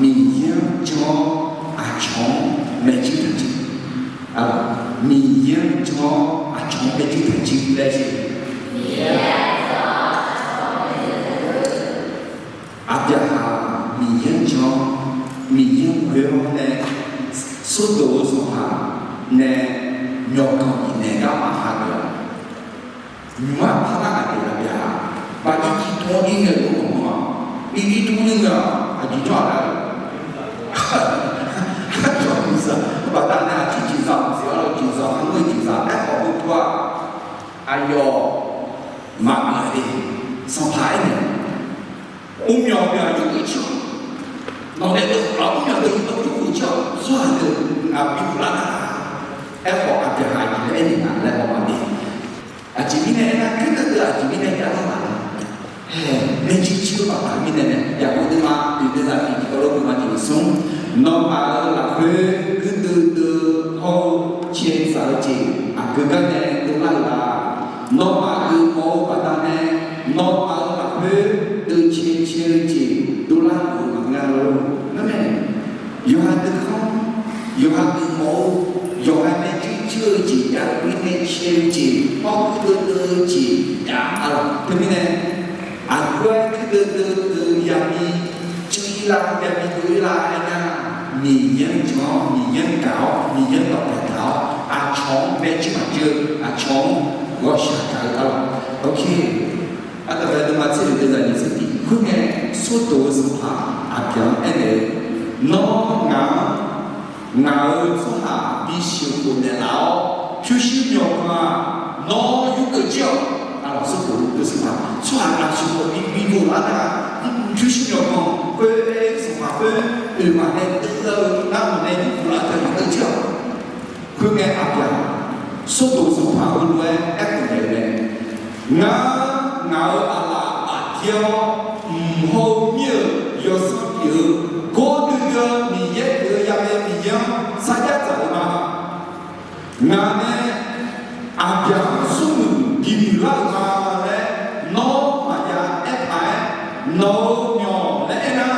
Miqyaer-anr jan-awr aqcawq-anr maeqtsoeq taqtsoeq. Miqyaer-anr jan-awr aqcawq-anr maeqtsoeq taqtsoeq laer jeq. Aqbyaqhaq Miqyaer-anr jan-awr, Miqyaer-anr ghoe-awr nae, Sordoq-eu sanqpaq nae myawqganq bifnaeq gar maqha geuf-a. Nymq-mr parlar aqdui aqbyaqhaq, baqir jir tmr-anr ir ngae lof-aer maqngeur-a. Ir jir tmr-anr ir ngae-aq, aqjeq jawr-aq lar-eu. Aqcawq-eu jeqzaq baqdanae aqcawq-eu jeqzaq maqsiq arlawq, jeqzaq kharngeur-eu jeqzaq aerkhawf heu tov-a. Aqyawf maqngeur-a de. Sanqpaq aernaeq, mrmyawq deuq aqjox geuf jir-awq. Nawqnae deuq-aq mrmyawq deuq aqjox geuf jir-awq. Tsawrhaq deuq aqbi ghoflar nar, aerkhawf aqbyaqhaq aqjeq laer aernaeq nga laer haw ma de. Aqjeq mirnae aernar, guirdeuv deuv aqjeq mirnae jav lar laf-a. Hae, maerjuir juir-eu baqda mirnae nae, yaqkov deuvma oeq deuvzaq tiq tiqkawv lof-aer guiqma tiq smr, nawmaf-euq lafkhoer guirdeuv deuv hawr-eu cae dzaq-eu jeq aqgeu gar nae dovlar-euq la? Nawmaf geufmawf-eu baqdanae, nawmaf-euq lafkhoer deuv cae cae-eu jeq dovlar-euq maqngeur lor. Ngar mae, yawqha deuv khanr, yawqha geufmawf-eu, yawqha maerjuir juir-eu jeq jav-eu mirnae cae-eu jeq hawr guirdeuv deuv-eu jeq jav-a lor. Teumirnae, aqgeu-aer guirdeuv deuv deuv yami cuiv-ir lar, yami dov-ir lar aernar, Miqyaer-anr jan-awr, Miqyaer-anr gaq-awr, Miqyaer-anr dawqpaeq taq-awr, aqcawq-anr maerjuir maqjuir-eu, aqcawq-anr ghawqshaq gaq-eu lar. Ok. Ardanqbae deuvma tser oeq deuvzaq nyiq tser tiq khoerngae, Sawrdoq-eu sanqpaq Aqbyaq-anr aernaeq-eu, Nawr ngaq-anr ngaq-euq tsawrhaq bisiq khof naeqlaf-awr, pyurshuir myawqganq-aq, nawr yurgeuf jir-awq. Aqlawq Sawrdoq-eu sanqpaq tsawrhaq aqsiq khof bi bi ghoflar nar, pyurshuir myawqganq khoer-aer sanqpaq khoer oeq maqnae deuv lar-eu ngar maqnae yurgeuf lar-eu teu yurgeuf jir-awq. Khoerngae Aqbyaq, Sawrdoq sanqpaq heulof-aer aerkhof naeq-eu mae. Ngar, ngaq-euq aqlaf aqdir-awr, mq hawr-eu mir-euq yawsanr pyeuf-eu, gawr duidui-eu Miqyaer pyeuf-eu yaghae Miqyaer-anr sarjax dzaq-eu ma. Ngaq nae Aqbyaq-anr smrmuiq bimuiq lar-euq ma laer nawr maqya aertaq-aer, nawq-euq myawq laer aernar,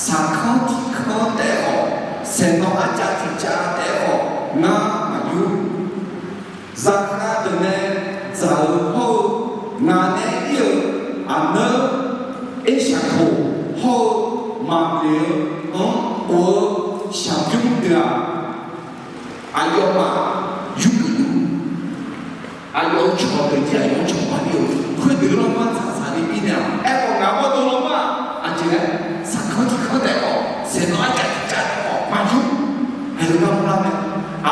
saqkanr tiqkanr taef-aer khawf, saeqnawv arcav tiqcav taef-aer khawf ngar maqyur. Zaqkhav deuq nae dzaq-eu hawr-eu, ngaq nae ir-euq aqneur Ershaqtoq hawr-eu maqbef-eu-anr of-eu shaqbymr deuq-aq, aqyawfmaf yurgeuf luf. Aqyawf-euq cawq deuq jir aqyawf-anr cawq baqlir-eu, khoerdeuq lanma tsaqtsaq ni birnaeq-awq. Aerkhawf ngaq mawrdo lanma-aq aqjeq laer, saqkanr tiqkanr taef-aer khawf, saeqnawv arcav tiqcav taef-aer khawf maqyur. Haeq-eu gar mrlar mae.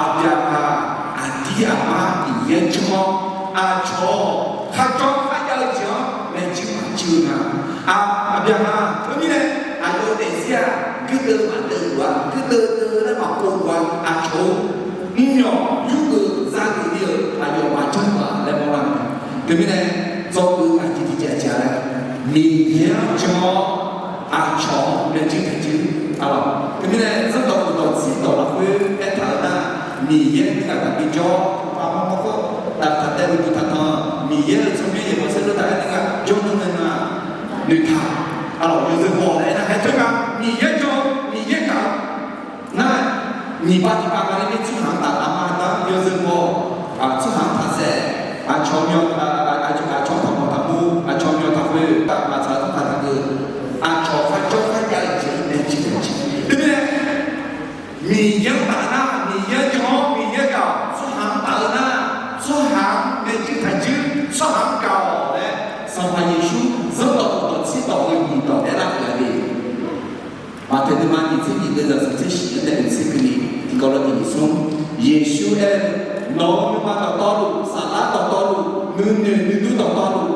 Aqbyaqhaq aqdir aqmar Miqyaer jawr-awr, aqcawq-awq kharjawr kharjav-eu jeq-anr maeqtsuif maqtsuif-eu nga. Aqbyaqhaq teumirnae aqyawf-eu daefzir-aq guirdeuv maqdeuv luf-a, guirdeuv deuv laer maqpov luf-a, aqcawq-eu mrmyawq yurgeuf zageuf ni-euq aqyawf maqjanr luf-a laer mawrlar-eu. Teumirnae dzawgeuf aqjeq tiqjeq aqjeq-a laer, Miqyaer-anr jan-awr aqcawq-anr maeqtsuif taeqtsuif-a lawq. Teumirnae zanrdawq khofdawq tserdawq lafkhoer aertaq-eu nar, Miqyaer nuigaq taqbi jawr-awr, paqmawr mawr khoer taqtaq taev-eu duq taqtanq, Miqyaer-euq tsawrmyanr yaeqbawq saerlu taq-aer nuigaq jawr nar nae nga noeqtaq-a lawq. Yawzeu baw-awq laer aernar, haer teu nga, Miqyaer jan-eu, Miqyaer gaq-eu nar, nyiq pav tiq pav nga laer mir tsawrhaq-anr taf taf ma da-anr yawzeu baw-awq. Tsawrhaq-anr taq saef, aqcawq myaw, aqcawq taqmawf taqmur, aqcawq myaw taqkhoer, maqtsaq-eu taq taqkeuv, aqcawq kharjawr kharjav-eu jeq-anr nae jir taeqtsuif. Teumirnae Miqyaer-anr taf nar Miqyaer jan-awr Miqyaer gaq-awq. Tsawrhaq-anr taf-eu nar tsawrhaq-anr nae jir taq jir, tsawrhaq-anr gaq-awq laer Sanqpaq Yeqsur zanrdawq khofdawq tserdawq-eu nyiq dawq aerlar-euq gaq le. Maqtaeq nuima nyiq tser nyiq deuq zaqsiq tser shif-anr nae oeq tser keuvni tiqkawv lawr tiq nyiq smr. Yeqsur aer-eu, Nawq-euq nuima dawqtawvluf, saflar dawqtawvluf, nuinoeq nuidur dawqtawvluf,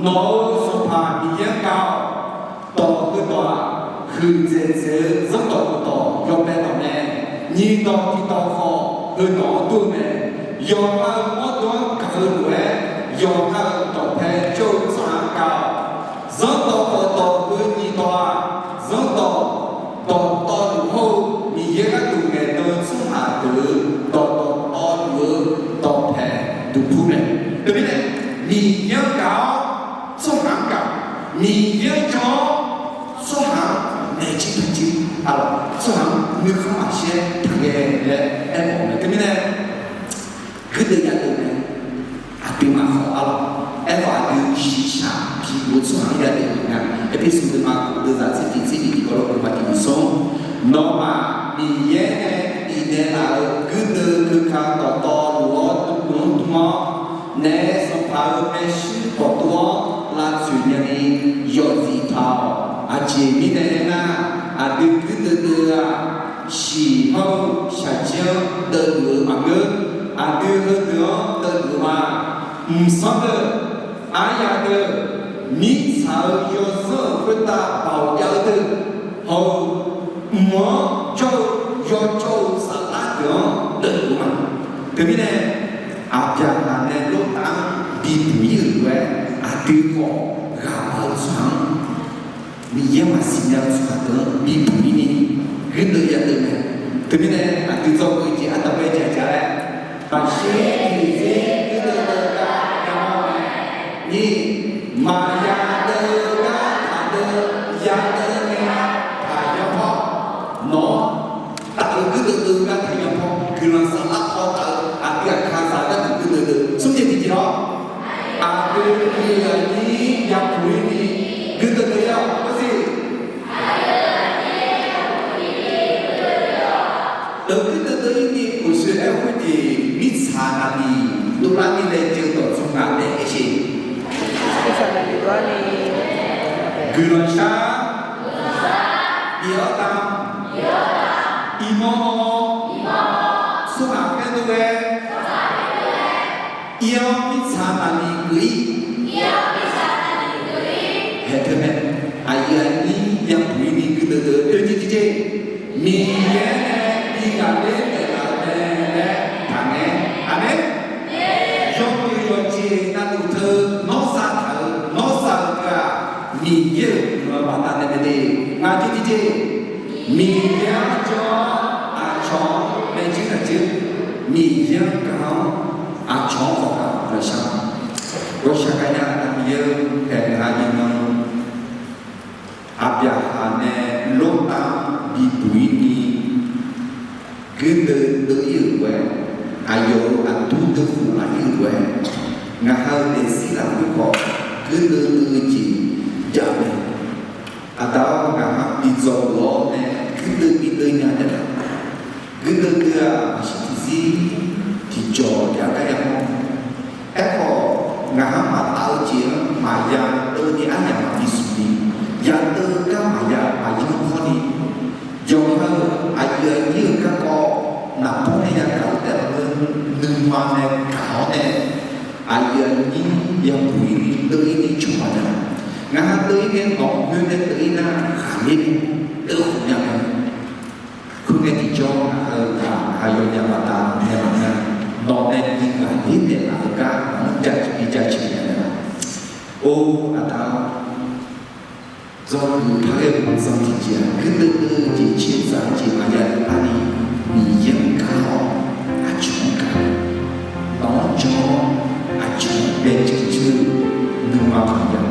nawq-euq Sanqpaq Miqyaer-anr gaq-awq. Dawq heudawq-aq, huiqdzaeq dzaeq-eu zanrdawq khofdawq yawbae dawq mae. Nyiq dawq tiq dawq khawf heudawq-anr dur-eu mae. Yawqha-euq mawrdo-anr gaq-eu lof-aer, yawqha-euq dawqpae jawr-eu tsawrhaq-anr gaq-awq. Zanrdawq khofdawq heu nyiq dawq-aq, zanrdawq dawqtawvluf hawr-eu Miqyaer gharduq ngaeqdan-eu tsawrhaq deuq-euq dawqdawq tawvluf-eu dawqpae duqpur mae. Teumirnae, Miqyaer-anr gaq-awr tsawrhaq-anr gaq, Miqyaer-anr jan-awr tsawrhaq-anr naeq jir taq jir-a lawq. Tsawrhaq-anr nuikhanr maqshir-aer taqghae laer aermawf-eu mae. Teumirnae, guirdeuv yadeuv mae. Aqduimaf khawf-a lawq. Aerkhawf aqdui shiqshaq bi-eu tsawrhaq-anr yadeuv-eu nga. Erpersu deuvma kof deuvzaq tser tiq tser nyiq tiqkawv lawr deuvma tiq nyiq smr. Nawmaf Miqyaer nae bifnaeq laf-euq guirdeuv keuka dawqtawvluf-awr dmq-anr dm-awr, naef sanqpaq-euq maershuir dawqtawv-anr lavtsoeq nyani yawzif taq-awq. Aqjeq mirnae aernar, aqdui guirdeuv deuv-aq, shiq hawr-eu shaqjir-anr deuvluf-eu maqngeur. Aqdui heudeuq-anr deuvluf-eu ma. Mqsanr deuq, aryaq deuq, mirtsaq-euq yawzanr-euq khoertav baoq jav-eu deuq hawr-eu, mq-anr jawr-eu yawjawr-eu saflar deuq-anr deuvluf-eu ma. Teumirnae, Aqbyaqhaq nae Lortav-anr tsawrhaq-anr, Miqyaer maqsiq nya-eu tsawrhaq deuq-anr bibuq-ir ni guirdeuv yadeuv mae. Teumirnae aqdui dzawgeuf jeq ardanqbae jaq jaq-aer, maqshir tiqzir guirdeuv deuv gar yamawr mae. Nyiq, maqya deuv gar taqdeuv, yadeuv nae taqya pawr. Nawq-anr taf-eu guirdeuv deuv gar taqya pawr. Guiqlanq saflar paw taf-eu aqdui aqkaqzaq gharduq guirdeuv deuv. Smr jeq tiqjeq-awr, aqdui yawqghaq nyir yapuq-ir ni guirdeuv deuv-ir-awq. Arsiq, deuq guirdeuv deuv-ir ni uqshoe aer-eu khoerjeq mirtsaq naqliq dovlar ni laejae-eu dawqtsuif ngaq nae aer-eu jeq. Guiqlanq shar, bif-awr dam, iqnan-awr, tsawrhaq khaerdov ghae, ir-awr mirtsaq naqliq geuf-ir. Haeq teu mae, aqyuif aqnyir yapuq-ir ni guirdeuv deuv-eu oe ni tiqjeq, Miqyaer nae bi ghaqler naeqlaf-eu mae laer taqngaeq. Aqmeq. Yawmuiq yawqjeq navluf teu nawr sar taq-euq, nawr sar-eu ghaq, Miqyaer-euq guiqlanq baqdanae mae de. Ngaq jeq tiqjeq, Miqyaer-anr jawr-awr aqcawq-anr maeqjuir taqjuir, Miqyaer-anr gaq-awr aqcawq-anr khawf gaq-awq. Ghawqshaq, ghawqshaq gaqnya-a Miqyaer-eu, haeq ngaq nyiq nan Aqbyaqhaq nae Lortav bibuq-ir ni guirdeuv deuv-ir-euq lof-aer, aqyawf-euq aqdur deuv khof laf-ir-euq lof-aer, ngaq ha-euq daefzir lafkhoer khawf guirdeuv deuv-eu jeq jav mae. Aqda-awr, ngaq ha bi dzawgeuf-awr nae guirdeuv bi deuv nya jav-a. Guirdeuv deuv-aq, maqshir tiqzir tiqjawq jav gar yamawr. Aerkhawf, ngaq ha maqtaf-eu jeq-anr maqya deuv ni aryamq maqbi smq ni, yadeuv gar maqya maqyanr hawr ni, yawqha-euq aqyuif aqnyir-euq garkawv naqbawr nae yagaq-eu taef-aer, nuima nae gaq-awr nae, aqyuif aqnyir yabuq-ir ni deuv-ir ni cawba nya-a. Ngaq ha deuv-ir nae nawq-anr khoer nae deuv-ir nar, ghaqler ni deuv khofnya mae. Khoerngae tiqjawr ngaq ha-euq ghaq aqyawfnyaf baqdanae maqngeur, nawq nae bi ghaqler naeqlaf-eu gar nawq-anr bi jaceuq nya mae. Or, Aqda-awr, dzawgeuf par ghae-eu zanq tiqjeq-aq, guirdeuv deuv-eu jeq caerzaq jeq maqya deuv par ni, Miqyaer-anr gaq-awr aqcawq-anr gaq, nawq-anr jawr-awr aqcawq-anr bae jeuq jeuq-eu nuima maqya.